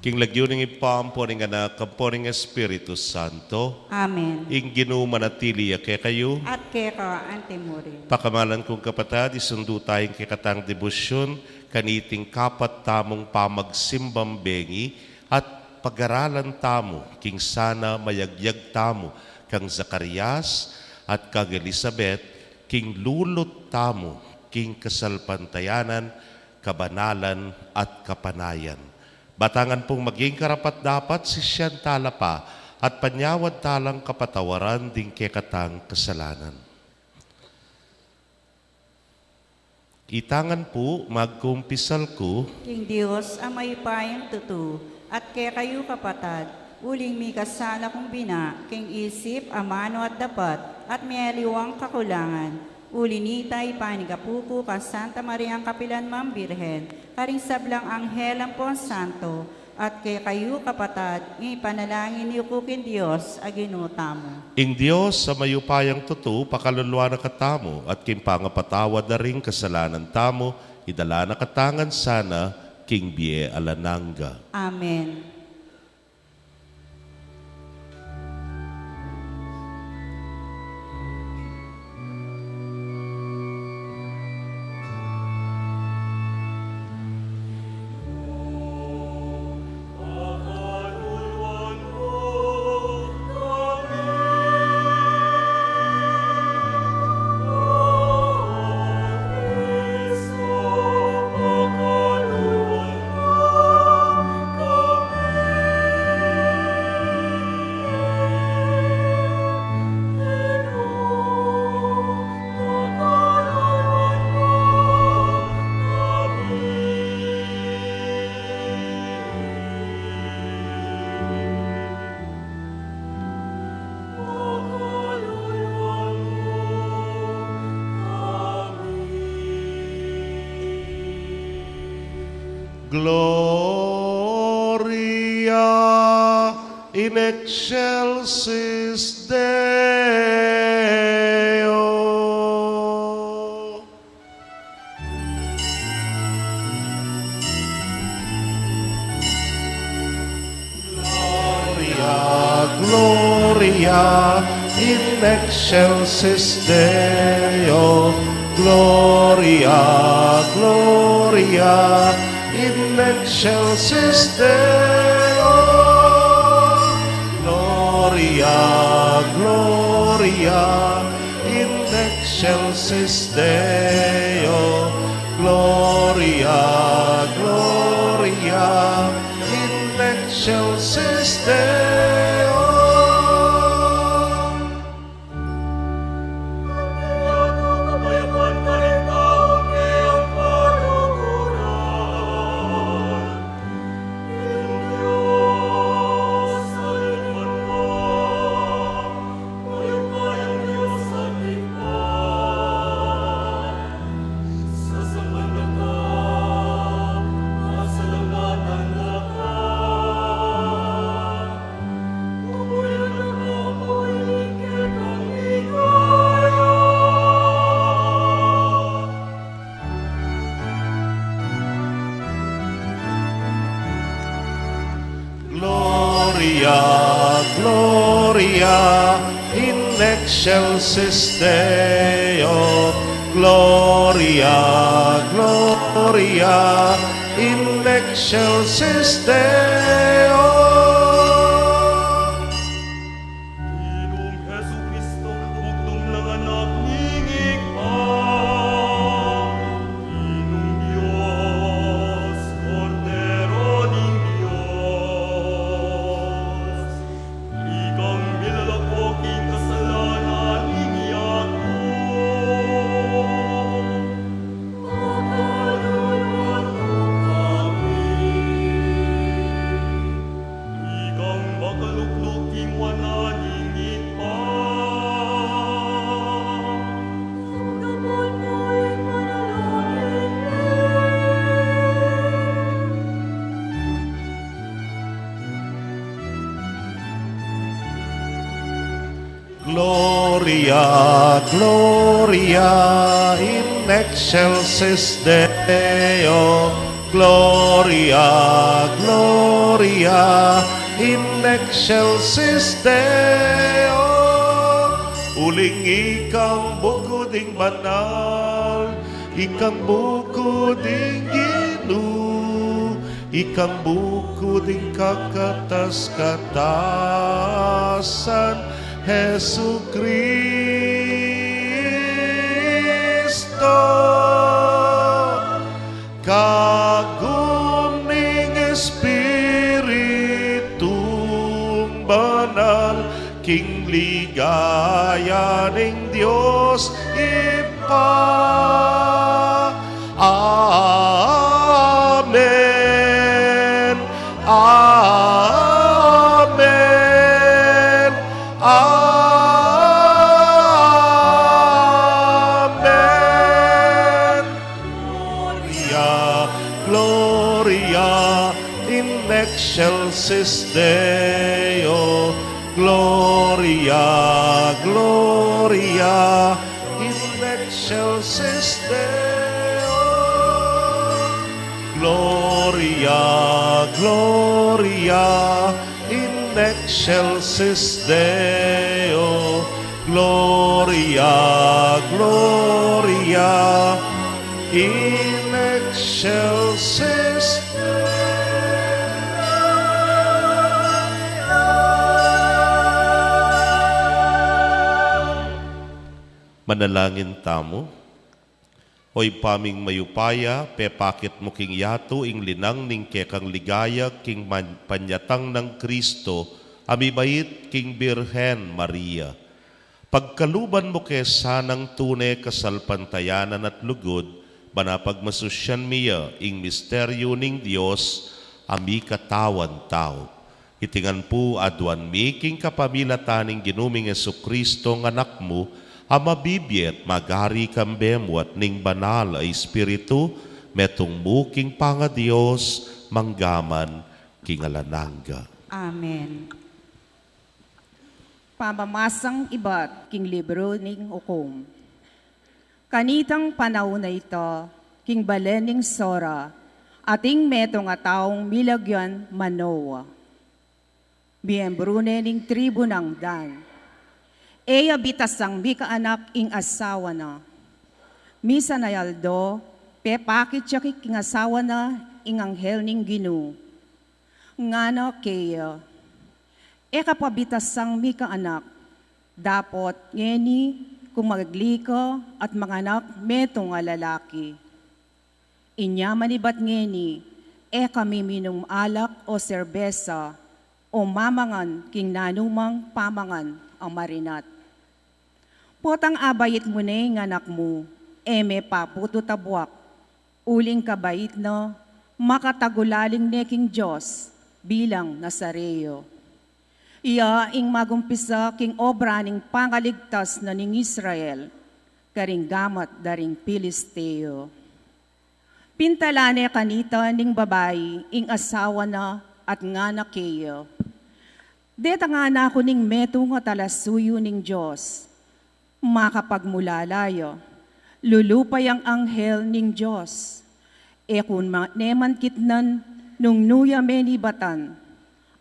King lagyu ning Ibpa, ampo ning Anak, ampo ning Espiritu Santo. Amen. Ing Ginu manatili ya kekayu. At keka antimurin. Pakamalan kung kapatad, isundu tayang kekatang debosyun kaniting kapat tamung pamagsimbang bengi at pagaralan tamu king sana mayagyag tamu kang Zacarias at kang Elizabeth, king lulut tamu king kasalpantayanan, kabanalan at kapanayan. Batangan pung maging karapat-dapat sisian tala pa at panyawad talang kapatawaran ding kekatang kasalanan. Itangan pu, magkumpisal ku king Dios a mayupayang tutu, at kekayu kapatad, uling mika sana kung bina king isip, amanu at dapat, at mialiwang kakulangan. Uli nita, ipanigapu ku kang Santa Mariang kapilan mang Birhen, karing sablang anghel ampon santo, at kekayu kapatad, ipanalangin yu ku king Dios a Ginu tamu. Ing Dios a mayupayang tutu pakaluluan na katamu, at king pangapatawad da ring kasalanan tamu, idala na katamu ngan sana king bie alang angga. Amen. Gloria in excelsis Deo. Gloria, Gloria in excelsis Deo. Gloria, Gloria in excelsis Deo. Gloria, Gloria in excelsis Deo. Gloria, Gloria in excelsis Deo. Gloria, Gloria in excelsis Deo. Gloria, Gloria in excelsis Deo. Ginung Jesucristo, bugtung nang Anak ning Ibpa, Ginung Dios, Kordero ning Dios, ikang milalako king kasalanan ning yatu. Pakaluluan mu kami. Ikang makalukluk king wanan ning Ibpa. Tanggap mu ing panalangin mi. Gloria, Gloria in excelsis Deo. Gloria, Gloria in excelsis Deo. Uling ikang buku ding banal, ikang buku ding Ginu, ikang buku ding kakatas-katasan, Jesucristo. Kagum ning Espiritung Banal, king ligaya ning Dios Ibpa. Amen. Amen. Amen. Gloria, Gloria in excelsis Deo. Gloria, Gloria in excelsis Deo. Gloria, Gloria in excelsis Deo. Gloria, Gloria in excelsis Deo. Manalangin tamu. O Ibpa ming mayupaya, pepakit mu king yatu ing linang ning kekang ligaya king man-, panyatang nang Kristo a mibait king Birhen Maria. Pagkaluban mu ke sanang tune kasalpantayanan at lugud, ban pagmasusyan mi ya ing misteryu ning Dios a mikatawan tau. Iti ngan pu aduan mi king kapamilatan ning Ginu ming Jesucristo nga Anak mu, a mabibie at magari kambe mu at ning Banal a Espiritu, metung mu king pangaDios, mangga man king alang angga. Amen. Pamamasang ibat king libru ning Ukum. Kanitang panaun a ita, king balen ning Sora, ating metung a taung milagyan Manoa. Miyembru ne ning tribu nang Dan. E ya bitasang mikaanak ing asawa na. Misan a aldo, pepakit ya king asawa na ing anghel ning Ginu. Ngana keya, "E ka pa bitasang mikaanak, dapot ngeni kumagli ka at manganak metung a lalaki." Inya manibat ngeni, "E ka miminum alak o serbesa, o mamangan king nanumang pamangan a marinat." Potang abait mu ne ing anak mu, e me paputut a buak, uling kabait na, makatagulaling ne king Dios bilang Nazareo. Iya ing magumpisa king obra ning pangaligtas na ning Israel, karing gamat da ring Pilisteo. Pintalan ne kanita ning babai ing asawa na at ngana keya, "Deta ngana ku ning metung a talasuyu ning Dios. Makapagmulala ya, lulupay ang anghel ning Dios. E ku ma-, ne man kitnan nung nu ya menibatan,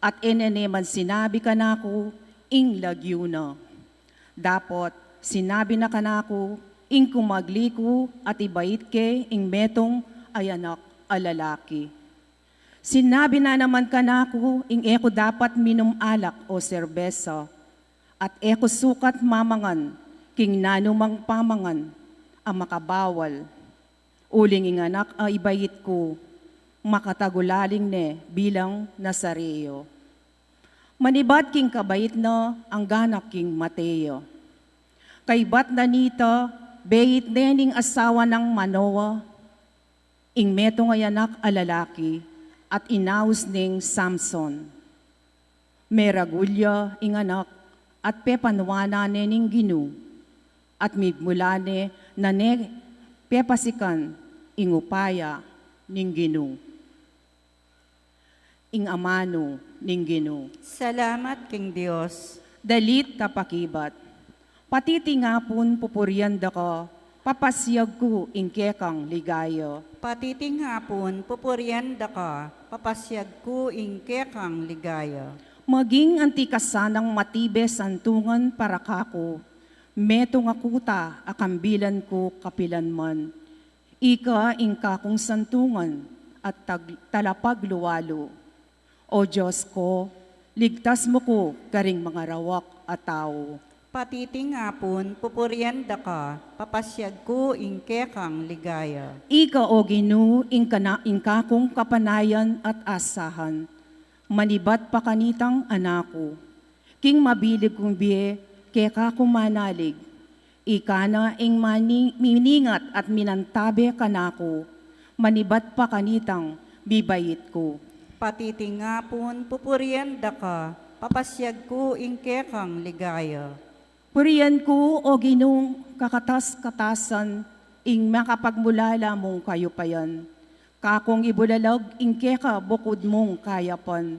at e ne ne man sinabi kanaku ing lagyu na. Dapot sinabi na kanaku ing kumagli ku at ibait ke ing metung a anak a lalaki. Sinabi na naman kanaku ing e ku dapat minum alak o serbesa, at e ku sukat mamangan king nanumang pamangan a makabawal. Uling ing anak a ibait ku, makatagulaling ne bilang Nazareo." Manibat king kabait na, angga na king mate ya. Kaybat na nita, beit ne ning asawa nang Manoa ing metung a anak a lalaki, at inaus neng Samson. Meragul ya ing anak, at pepanuanan ne ning Ginu, at mibmula ne na ne pepasikan ing upaya ning Ginu. Ing amanu ning Ginu. Salamat king Dios. Dalit a pakibat. Patitingapun pupurian da ka, papasyag ku ing kekang ligaya. Pati tingapun, pupurian da ka, papasyag ku ing kekang ligaya. Maging anti ka sanang matibe santungan para kaku, metung a kuta a kambilan ku kapilanman. Ika ing kakung santungan at tag-, talapagluwalu. O Dios ku, ligtas mu ku karing mangarawak a tau. Pati tingapun, pupurian da ka, papasyag ku ing kekang ligaya. Ika, O Ginu, ing kana-, ing kakung kapanayan at asahan, manibat pa kanitang anak ku. King mabilig kung bie, keka ku manalig. Ika na ing mani-, miningat at minantabe kanaku, manibat pa kanitang bibait ku. Pati tingapun, pupurian da ka, papasyag ku ing kekang ligaya. Purian ku, O Ginung kakatas-katasan, ing makapagmulala mung kayupayan. Kakung ibulalag ing keka bukud mung kayapan.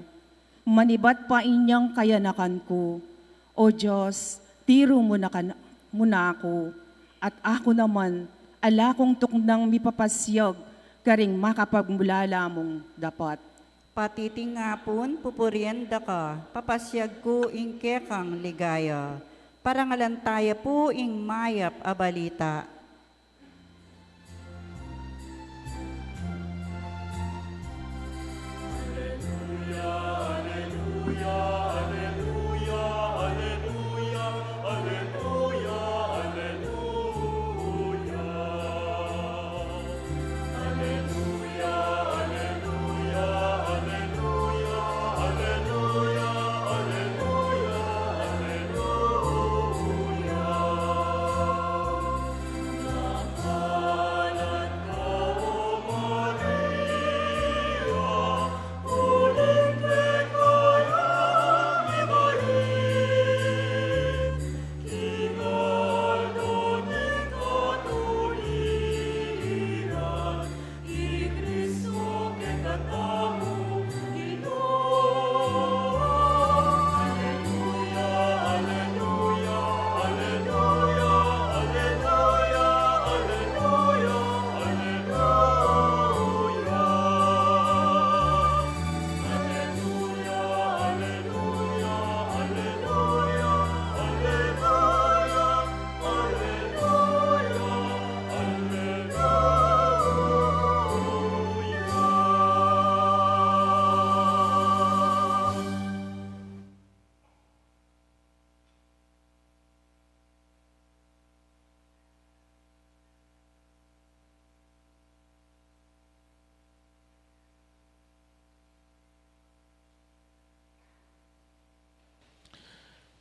Manibat pa inyang kayanakan ku, O Dios, tiru mu na kan-, mu na aku, at aku naman, ala kung tuknang mipapasyag karing makapagmulala mung dapat. Pati tingapun, pupurian da ka, papasyag ku ing kekang ligaya. Parangalan taya pu ing mayap a balita.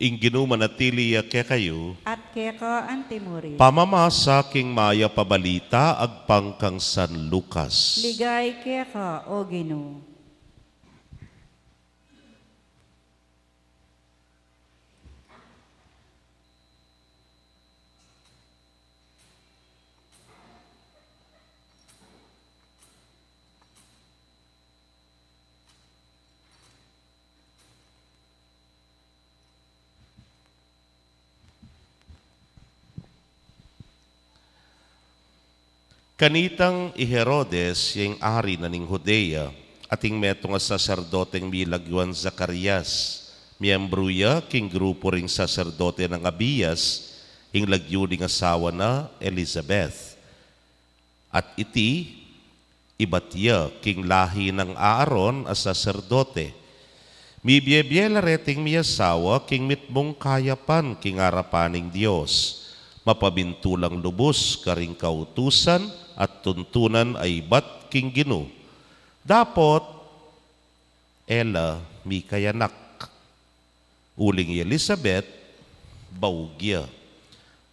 Ing Ginu manatili ya kekayu. At keka antimurin. Pamamasa king mayap a balita agpang kang San Lucas. Ligaya keka, O Ginu. Kanitang i Herodes, ya ing ari na ning Judea, ating metung a saserdoteng milagyuan Zacarias, miyembru ya king grupu ring saserdote nang Abias, ing lagyu ning asawa na Elizabeth. At iti, ibat ya king lahi nang Aaron a saserdote. Mibie-bie la reting miyasawa king mitmung kayapan king arapan ning Dios, mapabintulang lubus karing kautusan at tuntunan a ibat king Ginu. Dapot e la mikayanak. Uling i Elizabeth, baug ya,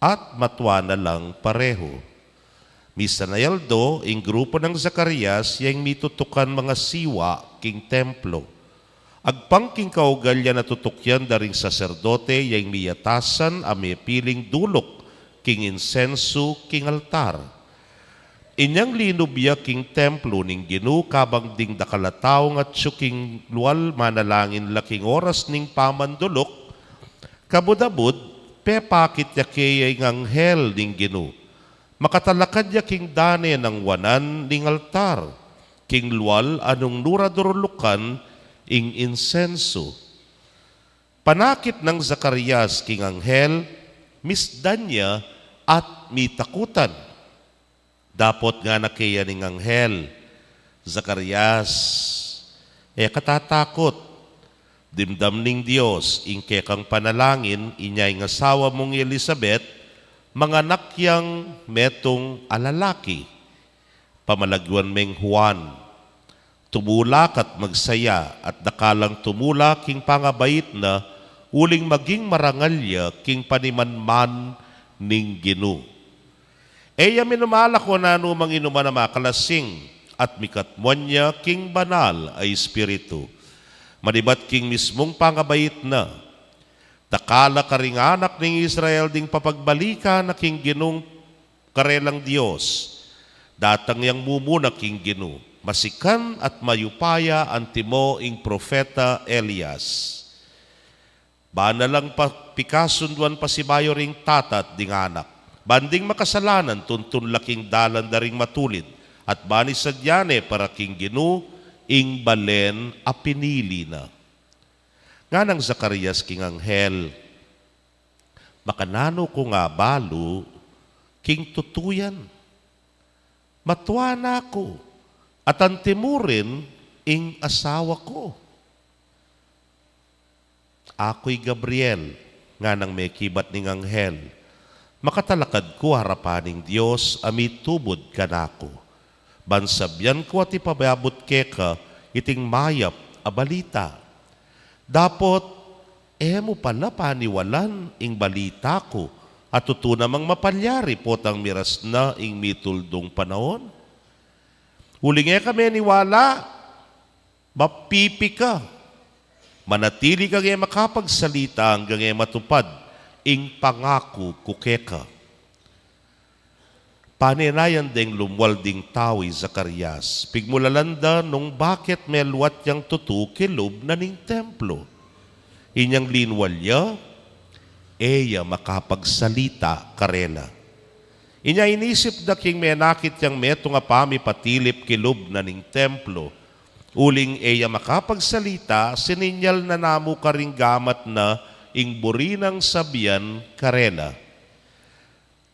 at matua na lang parehu. Misan a aldo, ing grupu nang Zacarias, ya ing mitutukan mangasiwa king templo. Agpang king kaugalyan a tutukyan da ring saserdote, ya ing miyatasan a mepiling duluk king insensu king altar. Inyang linub ya king templo ning Ginu kabang ding dakal a taung atyu king lual manalangin la king oras ning pamanduluk, kabud-abud, pepakit ya kaya ing anghel ning Ginu. Makatalakad ya king dane nang wanan ning altar, king lual a nung nu ra durulukan ing insensu. Panakit nang Zacarias king anghel, misdan ya at mitakutan. Dapot ngana keya ning anghel, "Zacarias, e ka tatakut. Dimdam ning Dios ing kekang panalangin, inya ing asawa mung i Elisabet, manganak yang metung a lalaki. Pamalaguan meng Juan. Tumula ka't magsaya, at dakal lang tumula king pangabait na, uling maging marangal ya king panimanman ning Ginu. E ya minumala kung nanu mang inuman a makalasing, at mikatmuan ya king banal a espiritu. Manibat king mismung pangabait na, dakal a karing anak ning Israel ding papagbalikan na king Ginung karelang Dios. Datang yang mumuna king Ginu, masikan at mayupaya antimo ing propeta Elias. Ban na lang pa-, pikasunduan pasibayu ring tata at ding anak. Ban ding makasalanan tuntun la king dalan da ring matulid, at ban isadya ne para king Ginu ing balen a pinili na." Nganang Zacarias king anghel, "Makananu ku nga balu king tutu yan? Matua na ku, at antimo rin ing asawa ku." "Aku i Gabriel," nganang mekibat ning anghel. "Makatalakad ku arapan ning Dios a mitubud kanaku. Ban sabian ku at ipababut keka iting mayap a balita. Dapot e mu pala paniwalan ing balita ku, a tutu namang mapalyari potang miras na ing mituldung panaun? Uling e ka meniwala, mapipi ka. Manatili kang e makapagsalita anggang e matupad ing pangaku ku keka." Panenayan deng lumual ding tau i Zacarias. Pigmulalan da nung bakit meluat yang tutu kilub na ning templo. Inyang linual ya, e ya makapagsalita karela. Inya inisip da king menakit yang metung a pamipatilip kilub na ning templo. Uling e ya makapagsalita, sininyal na namu karing gamat na ing buri nang sabian karela.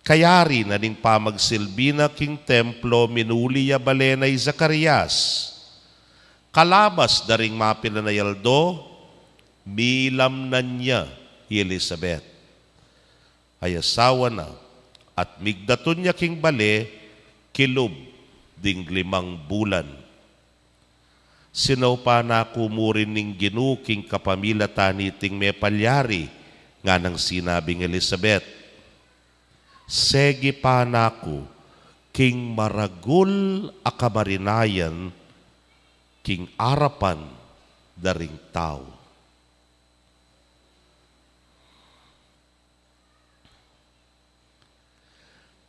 Kayari na ning pamagsilbi na king templo, minuli ya bale na i Zacarias. Kalabas da ring mapilan a aldo, milamnan ya i Elisabet a asawa na, at migdatun ya king bale kilub ding limang bulan. "Sinaupan na ku mu rin ning Ginu king kapamilatan niting mepalyari," nganang sinabing Elisabet. "Segipan na ku king maragul a kamarinayan king arapan da ring tau."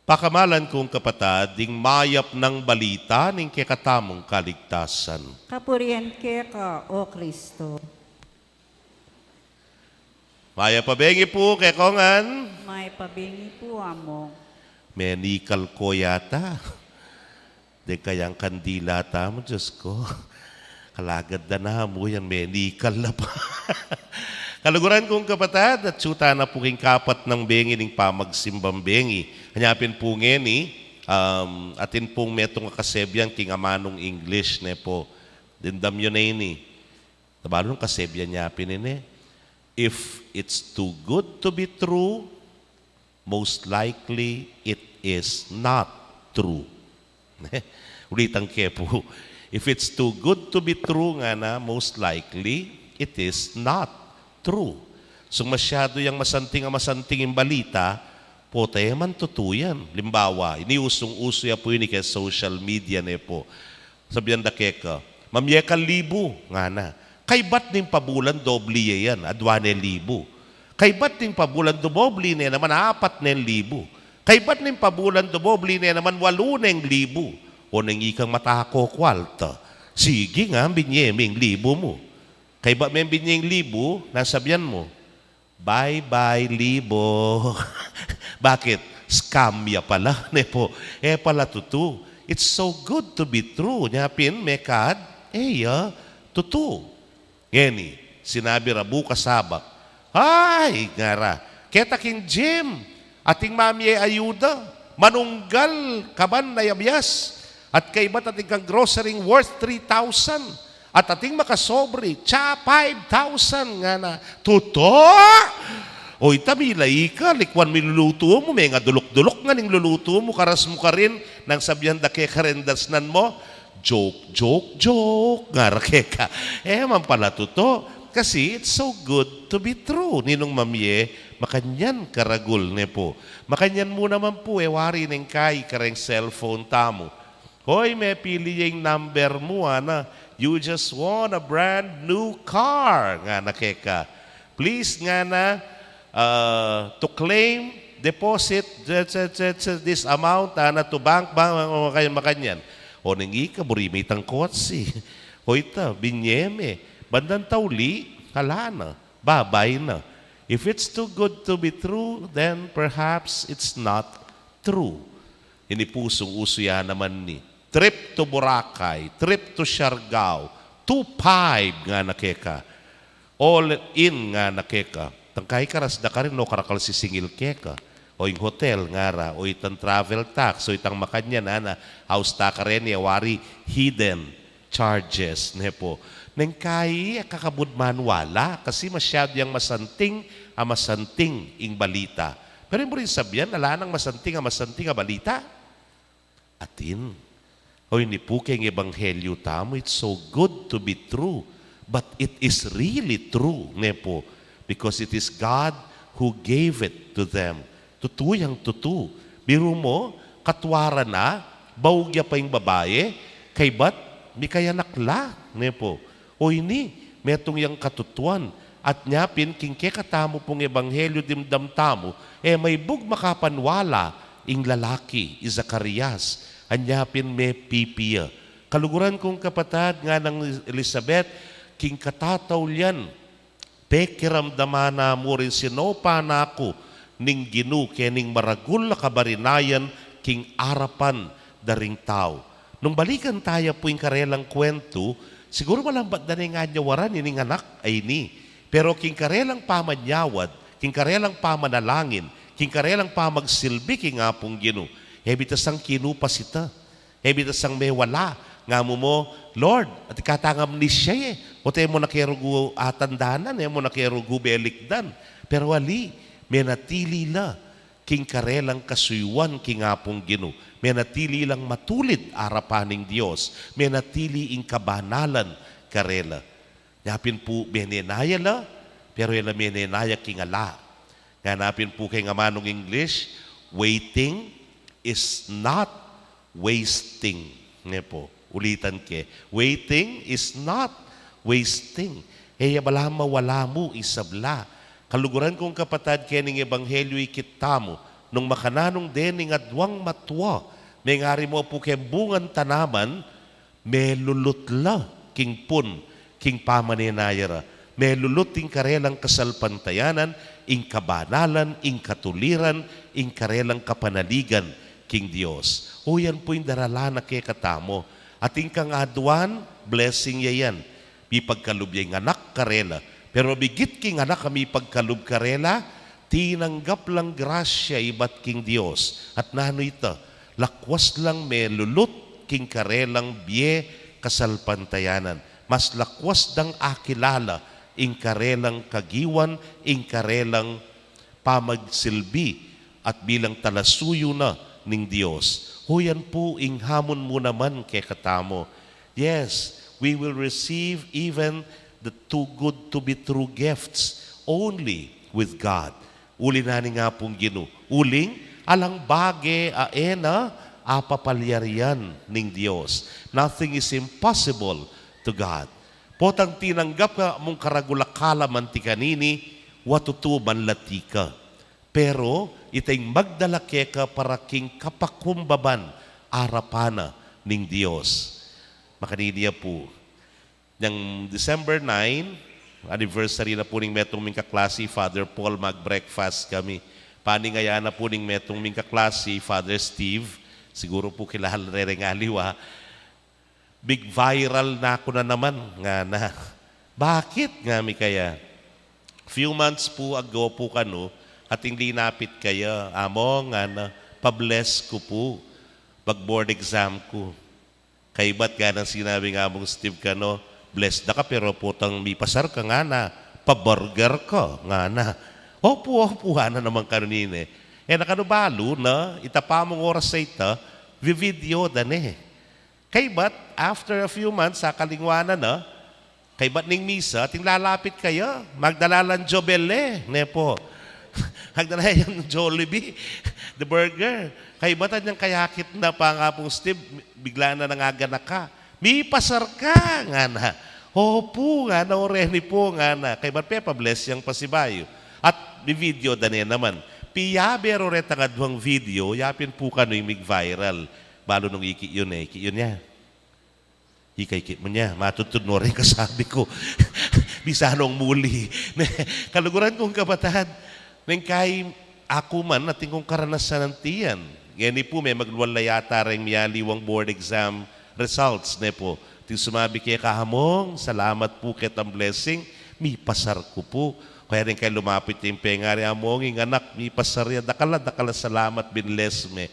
Pakamalan kung kapatad, ding mayap nang balita ning kekatamung kaligtasan. Kapurian keka, O Kristo. Mayap a bengi pu kekongan. Mayap a bengi pu, Among. Menikal ko yata. Deng kayang kandila tamu, Dios ko. Kalagad da namu yan, menikal na pa. Kaluguran kung kapatad, atyu tana pu king kapat nang bengi ning pamagsimbang bengi. Anya pin pu ngeni, um, atin pung metung a kasebian king amanung English, ne pu. Dimdam yu ne ini. Tabalu nung kasebian ya pin ini, "If it's too good to be true, most likely it is not true." Ulitan ke pu, "If it's too good to be true," ngana, "most likely it is not true." Sung masyadu yang masanting a masanting ing balita, pota e man tutu yan. Limbawa, ini usung-usu ya pu ini keng social media, ne pu. Sabian da keka, "Mamye kang libu," ngana. Kaybat ning pabulan doble ya yan, adwa neng libu. Kaybat ning pabulan dumoble ne naman, apat neng libu. Kaybat ning pabulan dumoble ne naman, walu neng libu. O neng ikang matako kwalta. Sige nga, binye meng libu mu. Kaybat meng binye ing libu, nanu sabian mu? "Bye-bye, libo." Bakit? Scam ya pala, ne pu. E pala tutu. It's so good to be true. Nya pin, mekad, e ya tutu. Ngeni, sinabi ra bukas sabak, "Ay," ngara, "keta king gym, ating mamie ayuda, manunggal kaban a abias, at kaybat ating kang grocery worth three thousand, at ating makasobri, tsa five thousand," ngana. "Tutu? O ita, mila ika, likwan mu ing lulutu mu, mengaduluk-duluk ngan ing lulutu mu, karas mu karin, nang sabian da keka ring dasnan mu, 'Joke, joke, joke,' ngara keka." E man pala tutu. Kasi it's so good to be true. Ninung mamie, makanyan karagul, ne pu. Makanyan mu naman pu, e wari neng kai kareng cellphone tamu. "Hoy, mepili ya ing number mu, ana. You just won a brand new car," ngana keka. "Please," ngana, uh, "to claim, deposit, th-, th-, th-, th-, this amount, ana, to bank, bank, o makanyan, makanyan." O neng ika, buri me itang kotse. O ita, binye me. Bandang tauli, ala na, babay na. If it's too good to be true, then perhaps it's not true. Ini pu, usu-usu ya naman ini. Trip to Boracay, trip to Siargao, two five ngana keka. All in ngana keka. Tangkai karas da karin, o karakal sisingil keka. O ing hotel ngara, o itang travel tax, o itang makanyan, ana, aus ta kareni, e wari hidden charges, ne pu. Neng kai, e ka kabud maniwala, kasi masyadu yang masanting a masanting ing balita. Pero ing buri sabian, ala nang masanting a masanting a balita? Atin. O ini pu keng ebanghelyu tamu, it's so good to be true, but it is really true, ne pu, because it is God who gave it to them. Tutu yang tutu. Biru mu, katwaran na, baug ya pa ing babai, kaybat mikayanak la, ne pu. O ini, metung yang katutuan, at nya pin king kekatamu pung ebanghelyu dimdam tamu, e maibug makapanwala ing lalaki, i Zacarias, anya pin mepipi ya. Kaluguran kung kapatad, nganang Elisabet, king katataulian, pekiramdaman na mu rin, sinopa na ku ning Ginu kening maragul a kabarinayan king arapan da ring tau. Nung balikan taya pu ing karelang kwentu, siguru malambat da ne ngan nyawaran ining anak a ini. Pero king karelang pamanyawad, king karelang pamanalangin, king karelang pamagsilbi king Apung Ginu, e bita sang kinupas ita. E bita sang mewala, nga mu mu, "Lord, atin kata ngan amnesia, e. O't e mu na ke rugu atandanan, e mu na ke rugu belikdan." Pero ali, menatili la king karelang kasuyuan king Apung Ginu. Menatili lang matulid arapan ning Dios. Menatili ing kabanalan karela. Nya pin pu, menenaya la, pero e la menenaya king ala. Ngana pin pu keng amanung English, "Waiting is not wasting." Ne pu, ulitan ke, "Waiting is not wasting." E ya bala mawala mu ing sabla. Kaluguran kung kapatad, kening ebanghelyu ikit tamu, nung makananu deng aduang matua, mengari mu pu keng bungang tanaman, melulut la king pun, king pamanenaya ra. Melulut ing karelang kasalpantayanan, ing kabanalan, ing katuliran, ing karelang kapanaligan king Dios. O yan pu ing daralan na kekatamu. Atin kang aduan, blessing ya yan. Mipagkalub ya ing anak karela. Pero bigit king anak a mipagkalub karela, tinanggap lang grasya ibat king Dios. At nanu ita, lakwas lang melulut king karelang bie kasalpantayanan. Mas lakwas dang akilala ing karelang kagiwan, ing karelang pamagsilbi at bilang talasuyu na ning Dios. O yan pu ing hamon mu naman kekatamu. Yes, we will receive even the too good to be true gifts only with God. Uli na ning Apung Ginu. Uling, alang bage a e na apapalyarian ning Dios. Nothing is impossible to God. Potang tinanggap ka mung karagul a kalam anti kanini, wa tutu man la tika. Pero ita ing magdala keka para king kapakumbaban arapan na ning Dios. Makanini ya pu. Nang December nine, anniversary na pu ning metung ming kaklasi, Father Paul, mag-breakfast kami. Paningaya na pu ning metung ming kaklasi, Father Steve, siguru pu kilala re reng aliwa, "Mig-viral na ku na naman," ngana. "Bakit?" ngami kaya. "Few months pu ago pu kanu, ating linapit kaya, Among," ngana, "pa-bless ku pu, pag-board exam ku." "Kaybat," nganang sinabi nang Among Steve kanu, "bless da ka, pero potang mipasar ka," ngana, "pa-burger ka," ngana. "Opu, opu," ngana naman kanu nine. E na kanu balu na, ita pa mung oras a ita, vi-video da ne. Kaybat, after a few months, akalingwan na, kaybat ning misa, ating lalapit kaya, magdala lang Jobel e, ne pu. Magdala yang Jollibee, the burger. Kaybat, anyang kayakit na pa nang Apung Steve, bigla na nang aganaka. "Mipasar ka," ngana. "Opu," ngana, "o reni pu," ngana. Kaybat pepa-bless yang pasibayu. At mi-video da ne naman. Piyabe ro retang aduang video, yapin pu kanu ing mig-viral. Balu nung ikit yu ne, ikit yu ne. Ikit-ikit mu ne, matudtud no ring kasabi ku. Bisa nong muli. Kaluguran kung kapatad, neng kai aku man, atin kung karanasan anti yan. Ngeni pu, memaglual la yata reng mialiwang board exam results, ne pu. Ating sumabi keka, "Among, salamat pu ketang blessing, mipasar ku pu." Kaya reng kai lumapit ing pengari, "Among, ing anak, mipasar ya, dakal a dakal a salamat, binless me."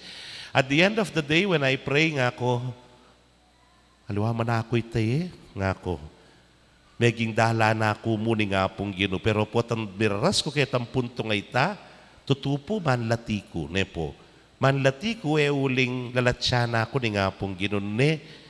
At the end of the day, when I pray, ngaku, "Aliwa man aku ita e," ngaku. "Meging dalan na ku mu ning Apung Ginu, pero potang miraras ku ketang puntung a ita, tutu pu, manlati ku," ne pu. "Manlati ku e uling lalatyan na ku ning Apung Ginu ne."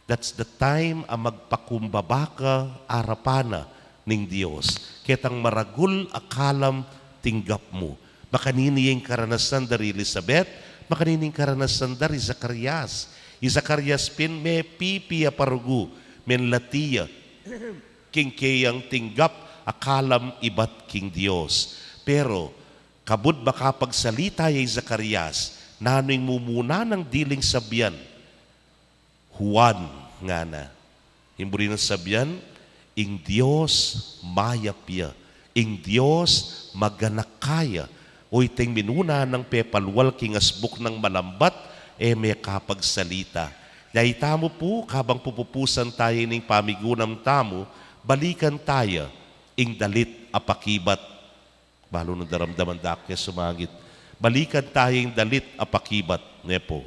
That's the time a magpakumbaba ka arapan na ning Dios. Ketang maragul a kalam tinggap mu. Makanini ing karanasan da ri Elizabeth, makanini ing karanasan da ri Zacarias. I Zacarias pin mepipi a parugu, menlati ya king keyang tinggap a kalam ibat king Dios. Pero, kabud makapagsalita ya i Zacarias, nanu ing mumuna nang diling sabian? "Juan," ngana. Ing buri nang sabian, ing Dios mayap ya, ing Dios maganaka ya. O itang minuna nang pepalual king asbuk nang malambat, e me kapagsalita. Nya itamu pu, kabang pupupusan tamu ning pamigunam tamu, balikan tamu ing dalit a pakibat. Balu nung daramdaman da ku ya sumangit. Balikan tamu ing dalit a pakibat, ne pu.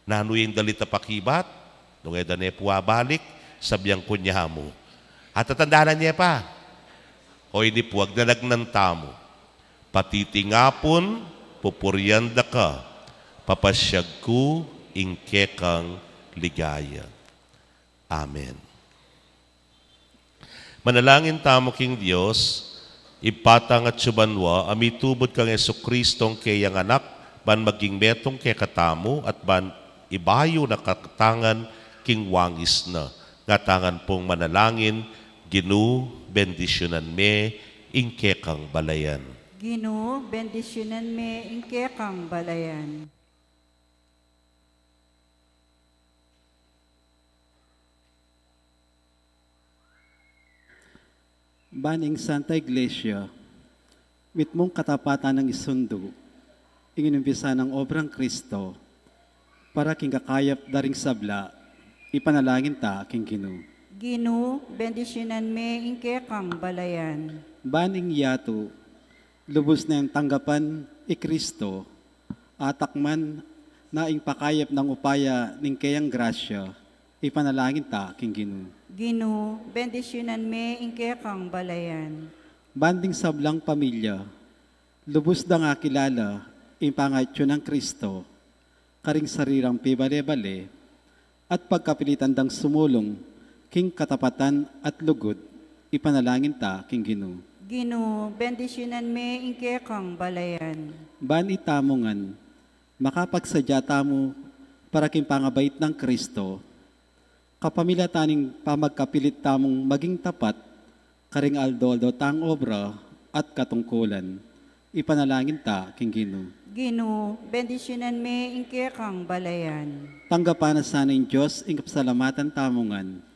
Nanu ing dalit a pakibat? Nung e da ne pu abalik, sabian ku ne mu. Atatandanan ye pa. O ini pu, agnanagnan tamu. Patitingapun, pupurian da ka, papasyag ku ing kekang ligaya. Amen. Manalangin tamu king Dios, Ibpa tang atsu banua, a mitubud kang Jesucristong keyang Anak, ban maging metung kekatamu, at ban ibayu na katangan king wangis na. Nga tangan pung manalangin, Ginu, bendisyunan me ing kekang balayan. Ginu, bendisyunan me ing kekang balayan. Ban ing Santa Iglesia, mitmung katapatan nang isundu ing inumpisan nang obrang Kristo, para king kakayap da ring sabla, ipanalangin ta king Ginu. Ginu, bendisyunan me ing kekang balayan. Ban ing yatu, lubus neng tanggapan i Kristo, atakman na ing pakayap nang upaya ning keyang grasya, ipanalangin ta king Ginu. Ginu, bendisyunan me ing kekang balayan. Ban ding sablang pamilya, lubus dang akilala ing pangatyu nang Kristo, karing sarilang pibale-bale, at pagkapilitan dang sumulung king katapatan at lugud, ipanalangin ta king Ginu. Ginu, bendisyunan me ing kekang balayan. Ban itamu ngan, makapagsadya tamu para king pangabait nang Kristo, kapamilatan ning pamagkapilit tamung maging tapat karing aldo-aldo tang obra at katungkulan, ipanalangin ta king Ginu. Ginu, bendisyunan me ing kekang balayan. Tanggapan na sana ning Dios ing kapasalamatan tamu ngan.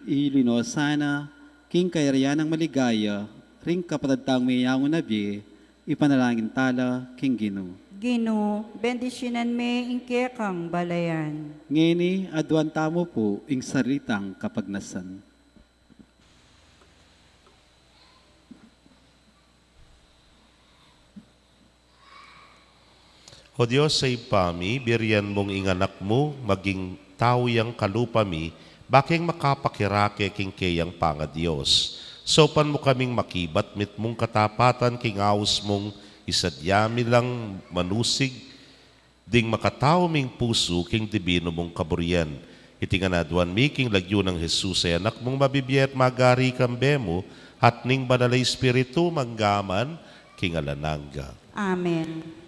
Ilino sana king kayarian nang maligaya ring kapatad tang meyangu na bie, Ipanalangin tala king Ginu. Ginu, bendisyunan me ing kekang balayan. Ngeni, aduan tamu pu ing salitang kapagnasan. O Dios a Ibpa mi, birian mung ing Anak mu maging tau yang kalupa mi, bakeng makapakirake king keyang pangadios. Saupan mu kaming makibat mitmung katapatan king aus mung isadya mi lang manusig ding makatau ming pusu king dibinu mung kaburian. Iti ngan aduan mi king lagyu nang Jesus a Anak mung mabibie at magari kambe mu, at ning Banal a Espiritu, mangga man king alang angga. Amen.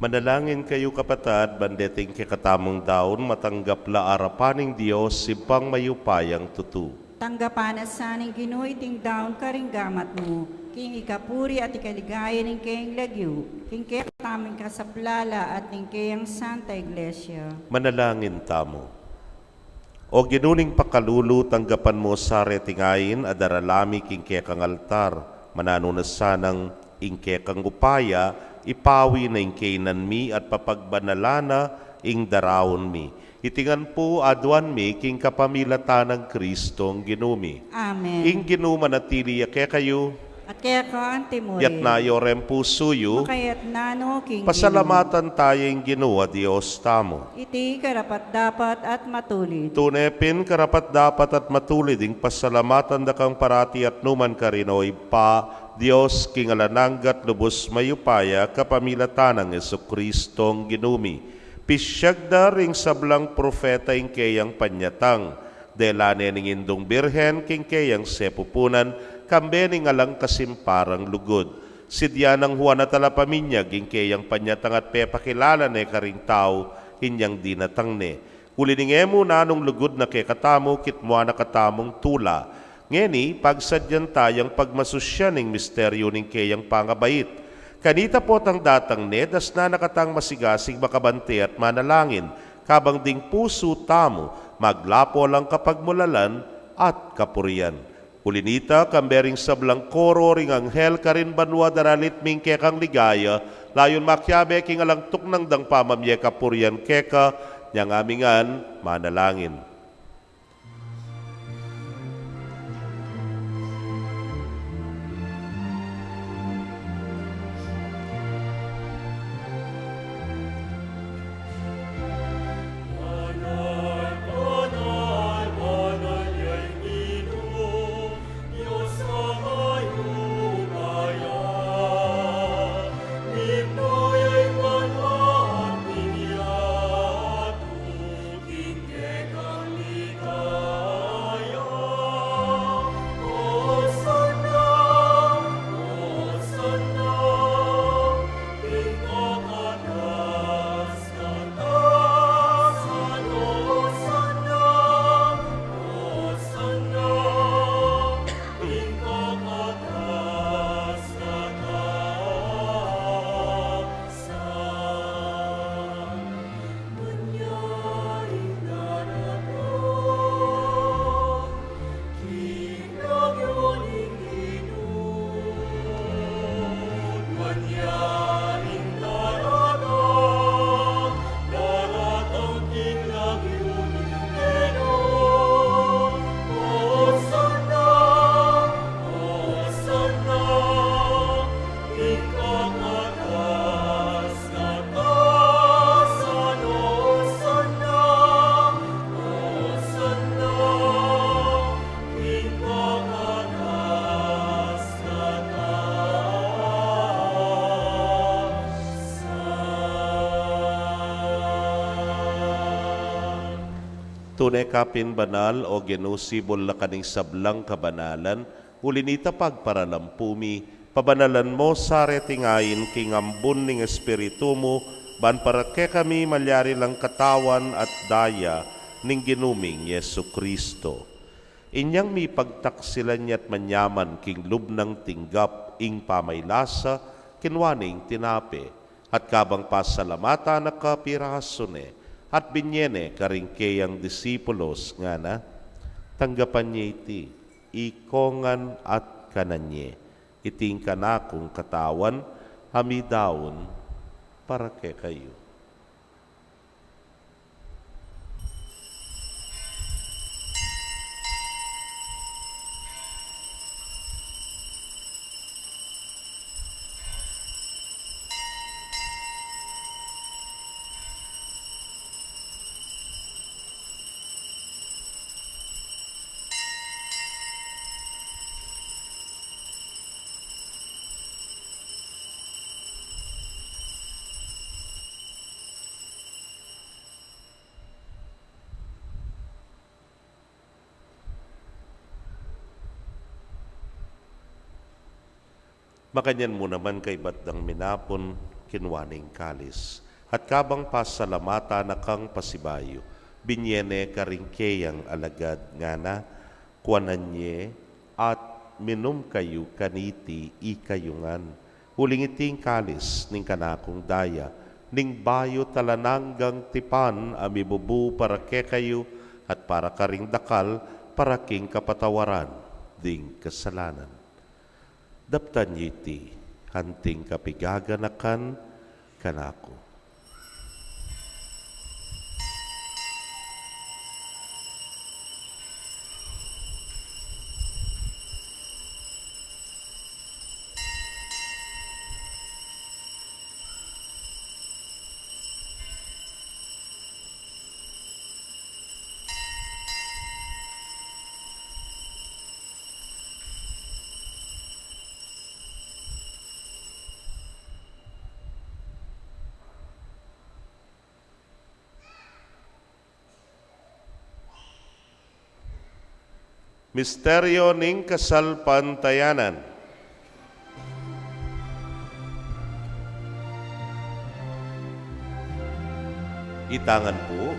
Manalangin kayu, kapatad, ban deting kekatamung daun matanggap la arapan ning Dios, Ibpang mayupayang tutu. Tanggapan na sa ning Ginu iting daun karing gamat mu, king ikapuri at ikaligaya ning keyang lagyu, king kekatamung kasaplalan at ning keyang Santa Iglesia. Manalangin tamu. O Ginu ning pakalulu, tanggapan mu sa reting ain a darala mi king kekang altar, Mananu na sanang ing kekang upaya, ipawi na ing kainan mi at papagbanalan na ing daraun mi. Iti ngan pu aduan mi king kapamilatan nang Kristong Ginu mi. Amen. Ing Ginu manatili ya kekayu. At keka antimurin. Itas yu ring pusu yu. Makatas na no king Ginu. Pasalamatan taya ing Ginu a Dios tamu. Iti karapat-dapat at matulid. Tune pin karapat-dapat at matulid ing pasalamatan da kang parati at nukarin man, O Ibpa, Dios king alang angga at lubus mayupaya, kapamilatan nang Jesucristong Ginu mi. Pisiag da ring sablang propeta ing keyang panyatang, dela ne ning Indung Birhen king keyang sepupunan, kambe ning alang kasimparang lugud. Sidya nang Juan a Talapaminyag ing keyang panyatang at pepakilala ne karing tau inyang dinatang ne. Uli ning e mu nanung lugud na kekatamu, kitmuan na katamung tula. Ngeni, pagsadyan tayang pagmasusyan ing misteryu ning keyang pangabait. Kanita potang datang ne, dasnan na katang masigasig, makabante at manalangin, kabang ding pusu tamu maglapo lang kapagmulalan at kapurian. Uli nita, kambe ring sablang koro ring anghel karin banua daralit mi ing kekang ligaya, layun makiabe king alang tuknang dang pamamie kapurian keka, inyang ami ngan manalangin. Tune ka pin banal, O Ginu, sibul la ka ning sablang kabanalan, uli nita pagparalampu mi, pabanalan mo sa reting ain king ambun ning Espiritu mu, ban para kekami malyari lang katawan at daya ning Ginu ming Jesucristo. Inyang mipagtaksilan ya't manyaman king lub nang tinggap ing pamaylasa, kinua ne ing tinape, at kabang pasalamatan na ka, pirasu ne, at binye ne karing keyang disipulos, ngana: Tanggapan ye iti, ikongan at kanan ye. Iti ing kanakung katawan, a midaun para kekayu. Makanyan mu naman kaybat dang minapun, kinua ne ing kalis, at kabang pasalamatan na kang pasibayu, binye ne karing keyang alagad, ngana: Kuanan ye at minum kayu kaniti ikayu ngan, uling iti ing kalis ning kanakung daya, ning bayu at alang anggang tipan, a mibubu para kekayu at para karing dakal, para king kapatawaran ding kasalanan. Daptan ye iti anting kapigaganakan kanaku. Misteryo ning kasalpantayanan. Itangan pu.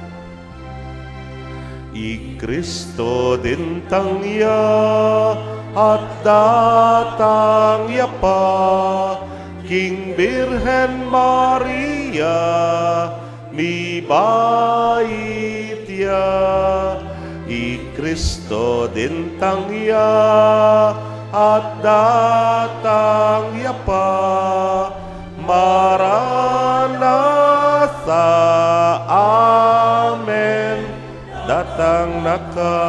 I Kristo dintang ya at datang ya pa king Birhen Maria, mibait ya. I Kristo dintang ya at datang ya pa. Maranatha. Amen. Datang na ka.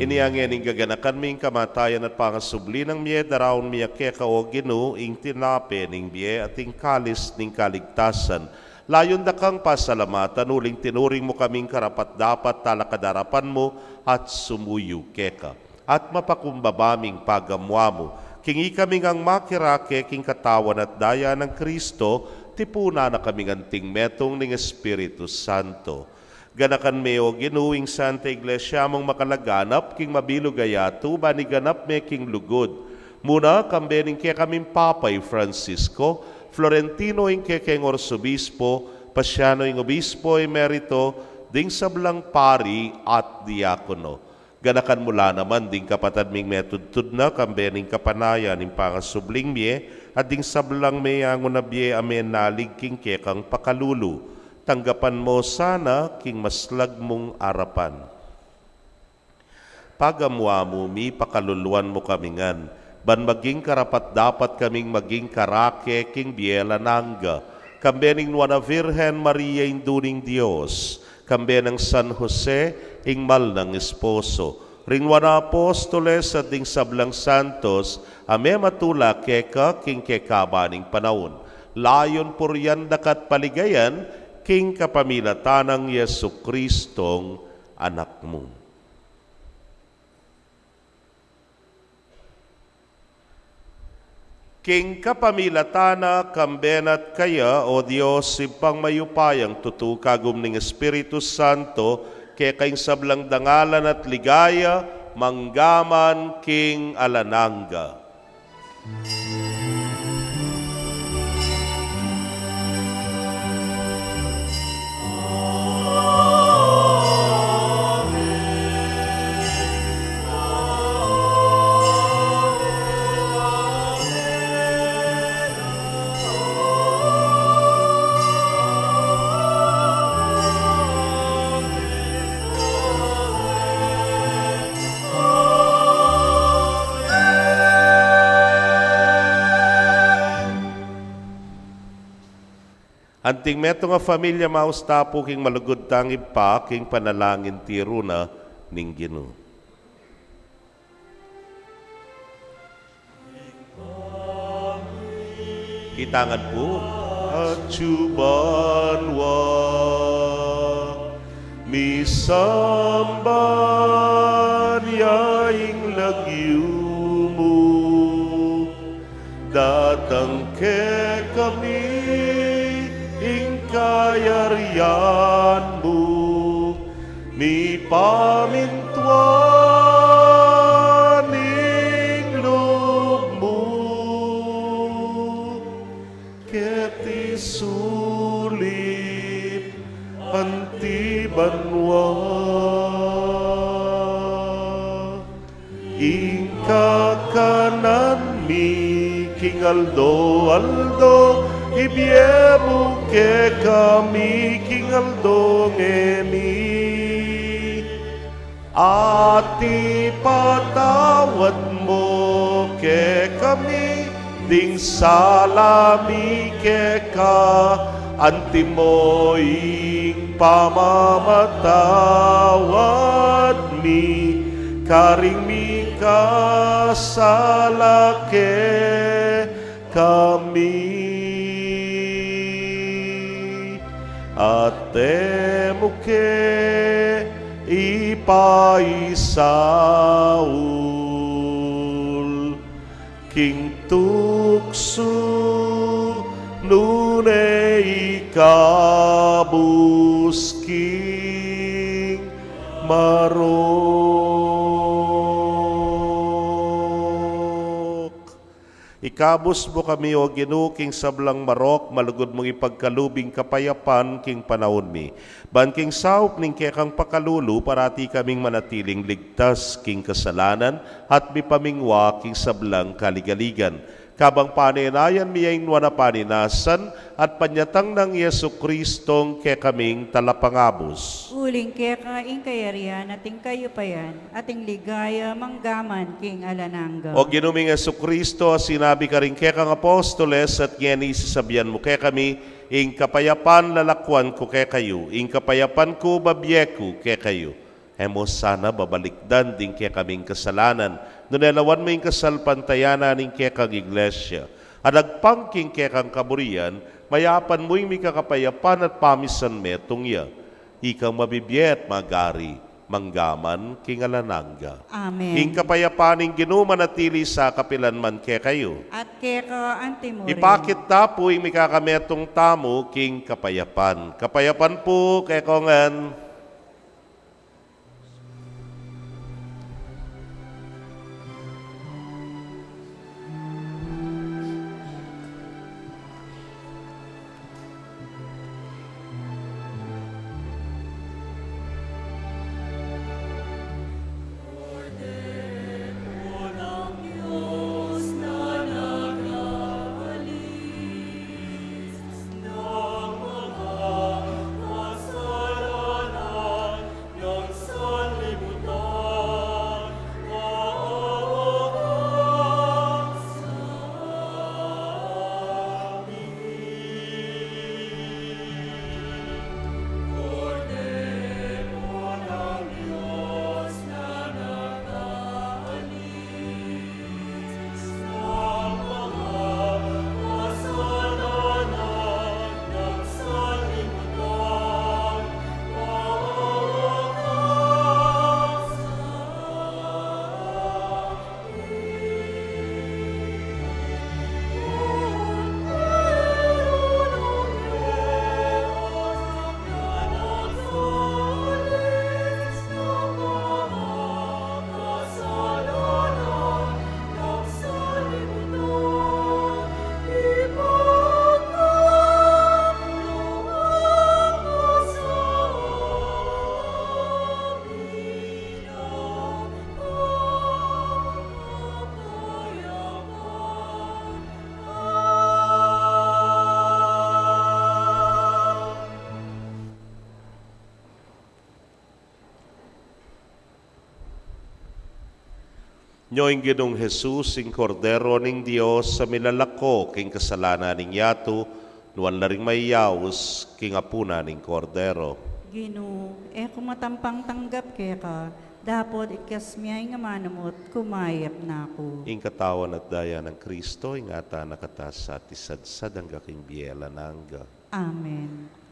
Inya ngening gaganakan mi ing kamatayan at pangasubli nang mie, daraun mi keka, O Ginu, ing tinape ning bie at ing kalis ning kaligtasan. Layun da kang pasalamatan uling tinuring mu kaming karapat-dapat talakad king arapan mu at sumuyu keka. At mapakumbaba ming pagamu-amu king ikami ngang makirake king katawan at daya nang Kristo, tipunan na kaming anting metung ning Espiritu Santo. Ganakan me, O Ginu, ing Santa Iglesia mung makalaganap king mabilug a yatu, ban iganap me king lugud. Muna, kambe ning kekaming Papa i Francisco, Florentino ing kekeng Arsobispo, Paciano ing Obispo Emerito, ding sablang pari at diakono. Ganakan mu la naman ding kapatad ming metudtud na, kambe ning kapanayan ning pangasubling mie, at ding sablang meyangu na bie a menalig king kekang pakalulu. Tanggapan mu sana king maslag mung arapan. Pagamu-amu mi, pakaluluan mu kami ngan, ban maging karapat-dapat kaming maging karake king bie alang angga, kambe ning Nuan a Virgen Maria, Indu ning Dios, kambe nang San Jose, ing mal nang esposo, ring Nuan a Apostoles, at ding sablang santos a mematula keka king kekaba ning panaun. Layun purian da ka at paligayan, king kapamilatan nang Jesucristong Anak mu. King kapamilatan na, kambe na at kaya, O Dios, Ibpang mayupayang tutu, kagum ning Espiritu Santo, keka ing sablang dangalan at ligaya, mangga man king alang angga. Anting metung a familia, maus ta pu king malugud tang Ibpa, king panalangin tiru na ning Ginu. Itangan pu. Atyu banua, misamban ya ing lagyu mu, datang kekami ing kayarian mu, mipamintuan ing lub mu keti sulip anti banua. Ing kakanan mi king aldo-aldo, ibie mu kekami king aldo ngeni. At ipatawad mu kekami ding sala mi keka, anti mu ing pamamatawad mi karing mikasala kekami. At e mu ke ipaisaul king tuksu, nune ikabus king marok. Ikabus mu kami, O Ginu, king sablang marok, malugud mung ipagkalub ing kapayapan king panaun mi. Ban king saup ning kekang pakalulu, parati kaming manatiling ligtas king kasalanan at mipamingwa king sablang kaligaligan. Kabang panenayan mi ya ing nuan a paninasan at panyatang nang Jesucristong kekaming Talapangabus. Uling keka ing kayarian at ing kayupayan at ing ligaya manggaman king alang angga. O Ginu ming Jesucristo, a sinabi karing kekang apostoles at ngeni sasabian mu kekami, ing kapayapan lalakwan ku kekayu, ing kapayapan ku babie ku kekayu. E mu sana babalikdan ding kekaming kasalanan, nune lawan mu ing kasalpantayanan ning kekang Iglesia. At agpang king kekang kaburian, mayapan mu ing mikakapayapan at pamisan metung ya. Ikang mabibie at magari, manggaman king alang angga. Amen. Ing kapayapan ning Ginu manatili sa kapilan man kekayu. At keka antimurin. Ipakit ta pu ing mikakametung tamu king kapayapan. Kapayapan pu kekongan. Nyo ing Ginung Jesus, ing Kordero ning Dios, a milalako king kasalanan ning yatu, nuan la ring mayayaus king apunan ning Kordero. Ginu, e ku matampang tanggap keka, dapot ikasmi ing amanu mu at kumayap na ku. Ing katawan at daya nang Kristo, ingatan na kata sa at isadsad angga king bie alang angga. Amen.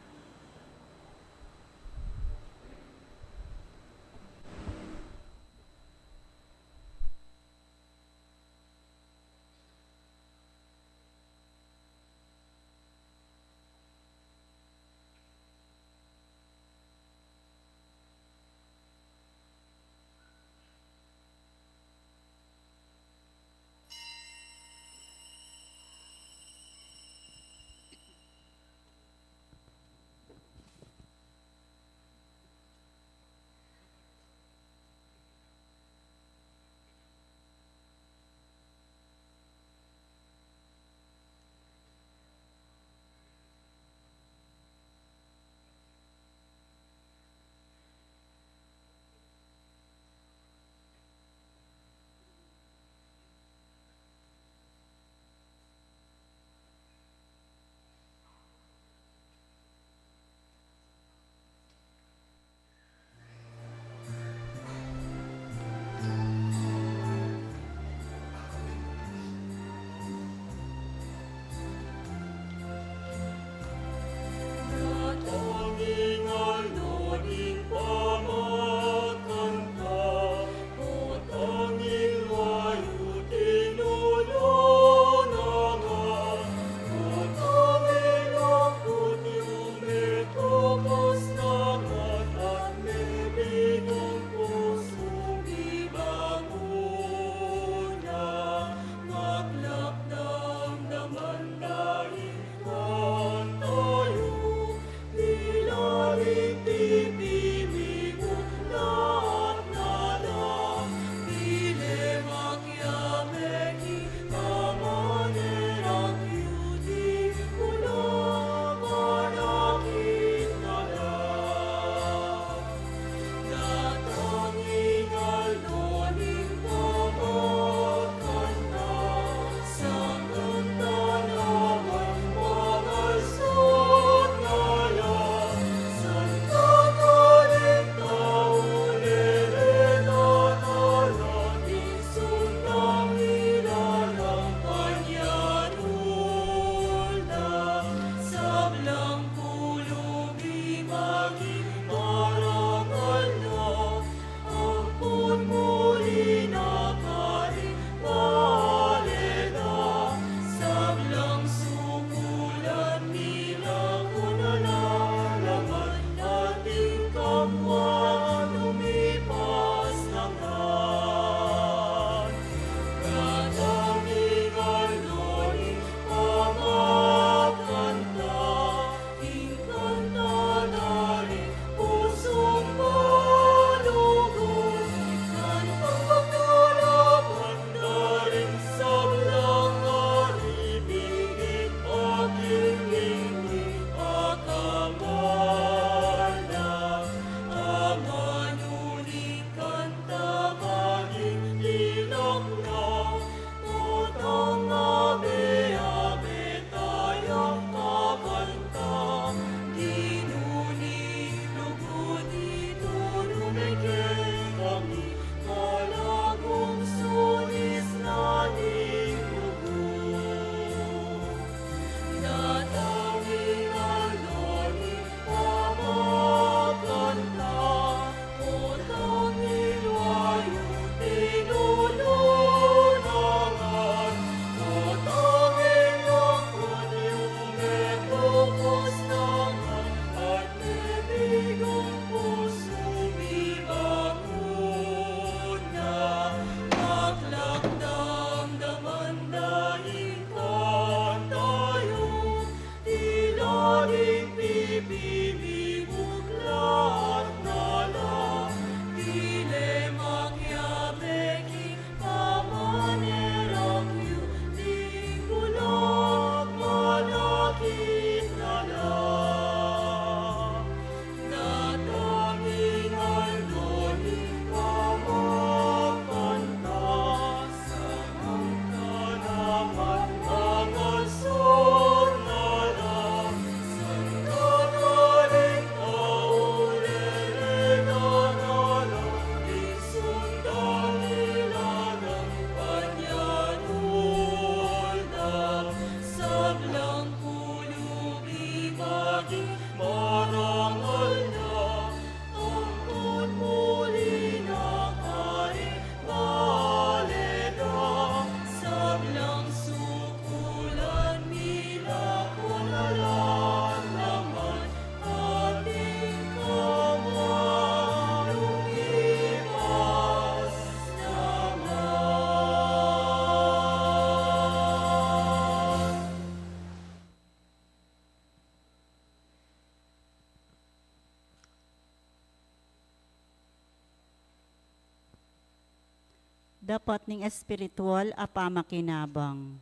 Dapat ning espiritual a pamakinabang.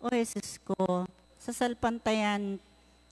O Jesus ko, sasalpantayan,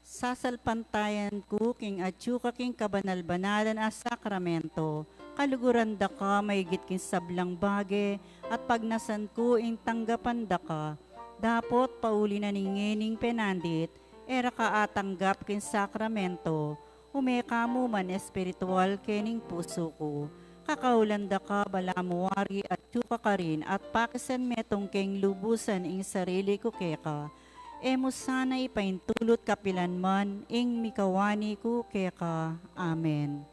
sasalpantayan ku king atyu ka king kabanal-banalan a sakramento, kaluguran da ka maigit king sablang bage, at pagnasan ku ing tanggapan da ka. Dapot pauli na ning ngening penandit, e ra ka atanggap king sakramento, ume ka mu man espiritual kening pusu ku. Kakaulan da ka balamu wari atyu ka karin at pakisan metung keng lubusan ing sarili ku keka. E mu sana ipaintulut kapilan man ing mikawani ku keka. Amen.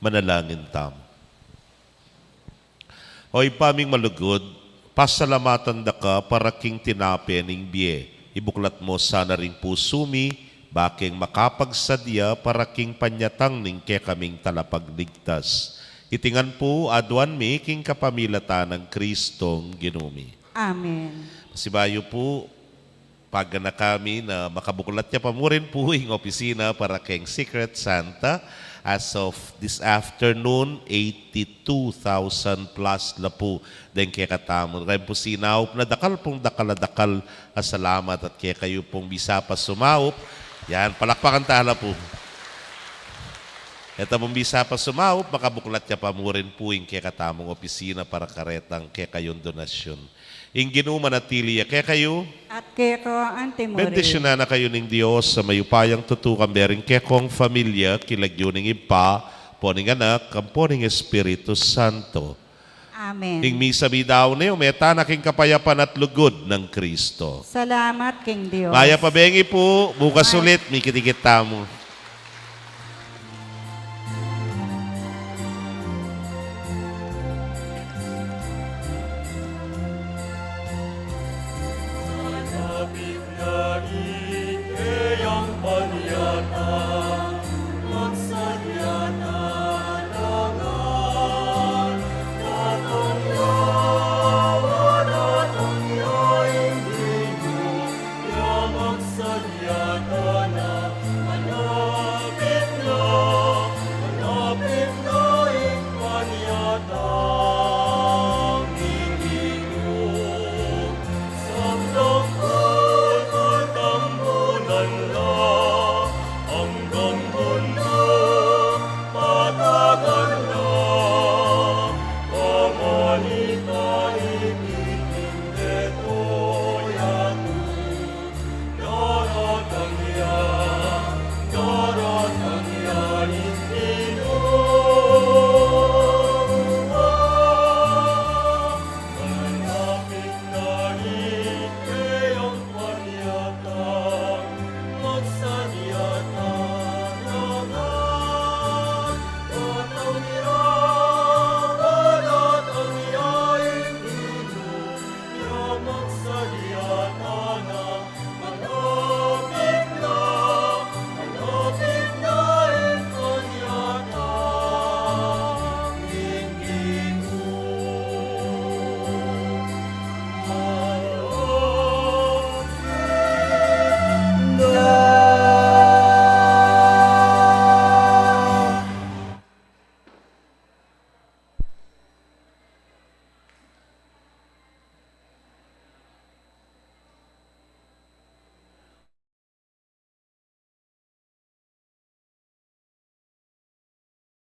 Manalangin tamu. O Ibpa ming malugud, pasalamatan da ka para king tinape ning bie. Ibuklat mu sana ring pusu mi, bakeng makapagsadya para king panyatang ning kekaming Talapagligtas. Iti ngan pu aduan mi king kapamilatan nang Kristong Ginu mi. Amen. Pasibayu pu, pagana kami na makabuklat ya pa mu rin pu ing opisina para keng Secret Santa. As of this afternoon, eighty-two thousand plus la pu deng kekatamu. Keng pu sinaup na dakal pung dakal a dakal a salamat at kekayu pung bisa pa sumaup. Yan, palakpakan tala pu. Keta pung bisa pa sumaup, makabuklat ya pa mu rin pu ing kekatamung opisina para karetang kekayung donasyun. Ing Ginu manatili ya kekayu. At keka anti mu rin. Bendisyunan na kayu ning Dios a mayupayang tutu, kambe ring kekong familia, king lagyu ning Ibpa, ampo ning Anak, ampo ning Espiritu Santo. Amen. Ing misa mi daun ne, ume tana king kapayapan at lugud nang Kristo. Salamat king Dios. Mayap a bengi pu, bukas ulit, mikit-ikit tamu.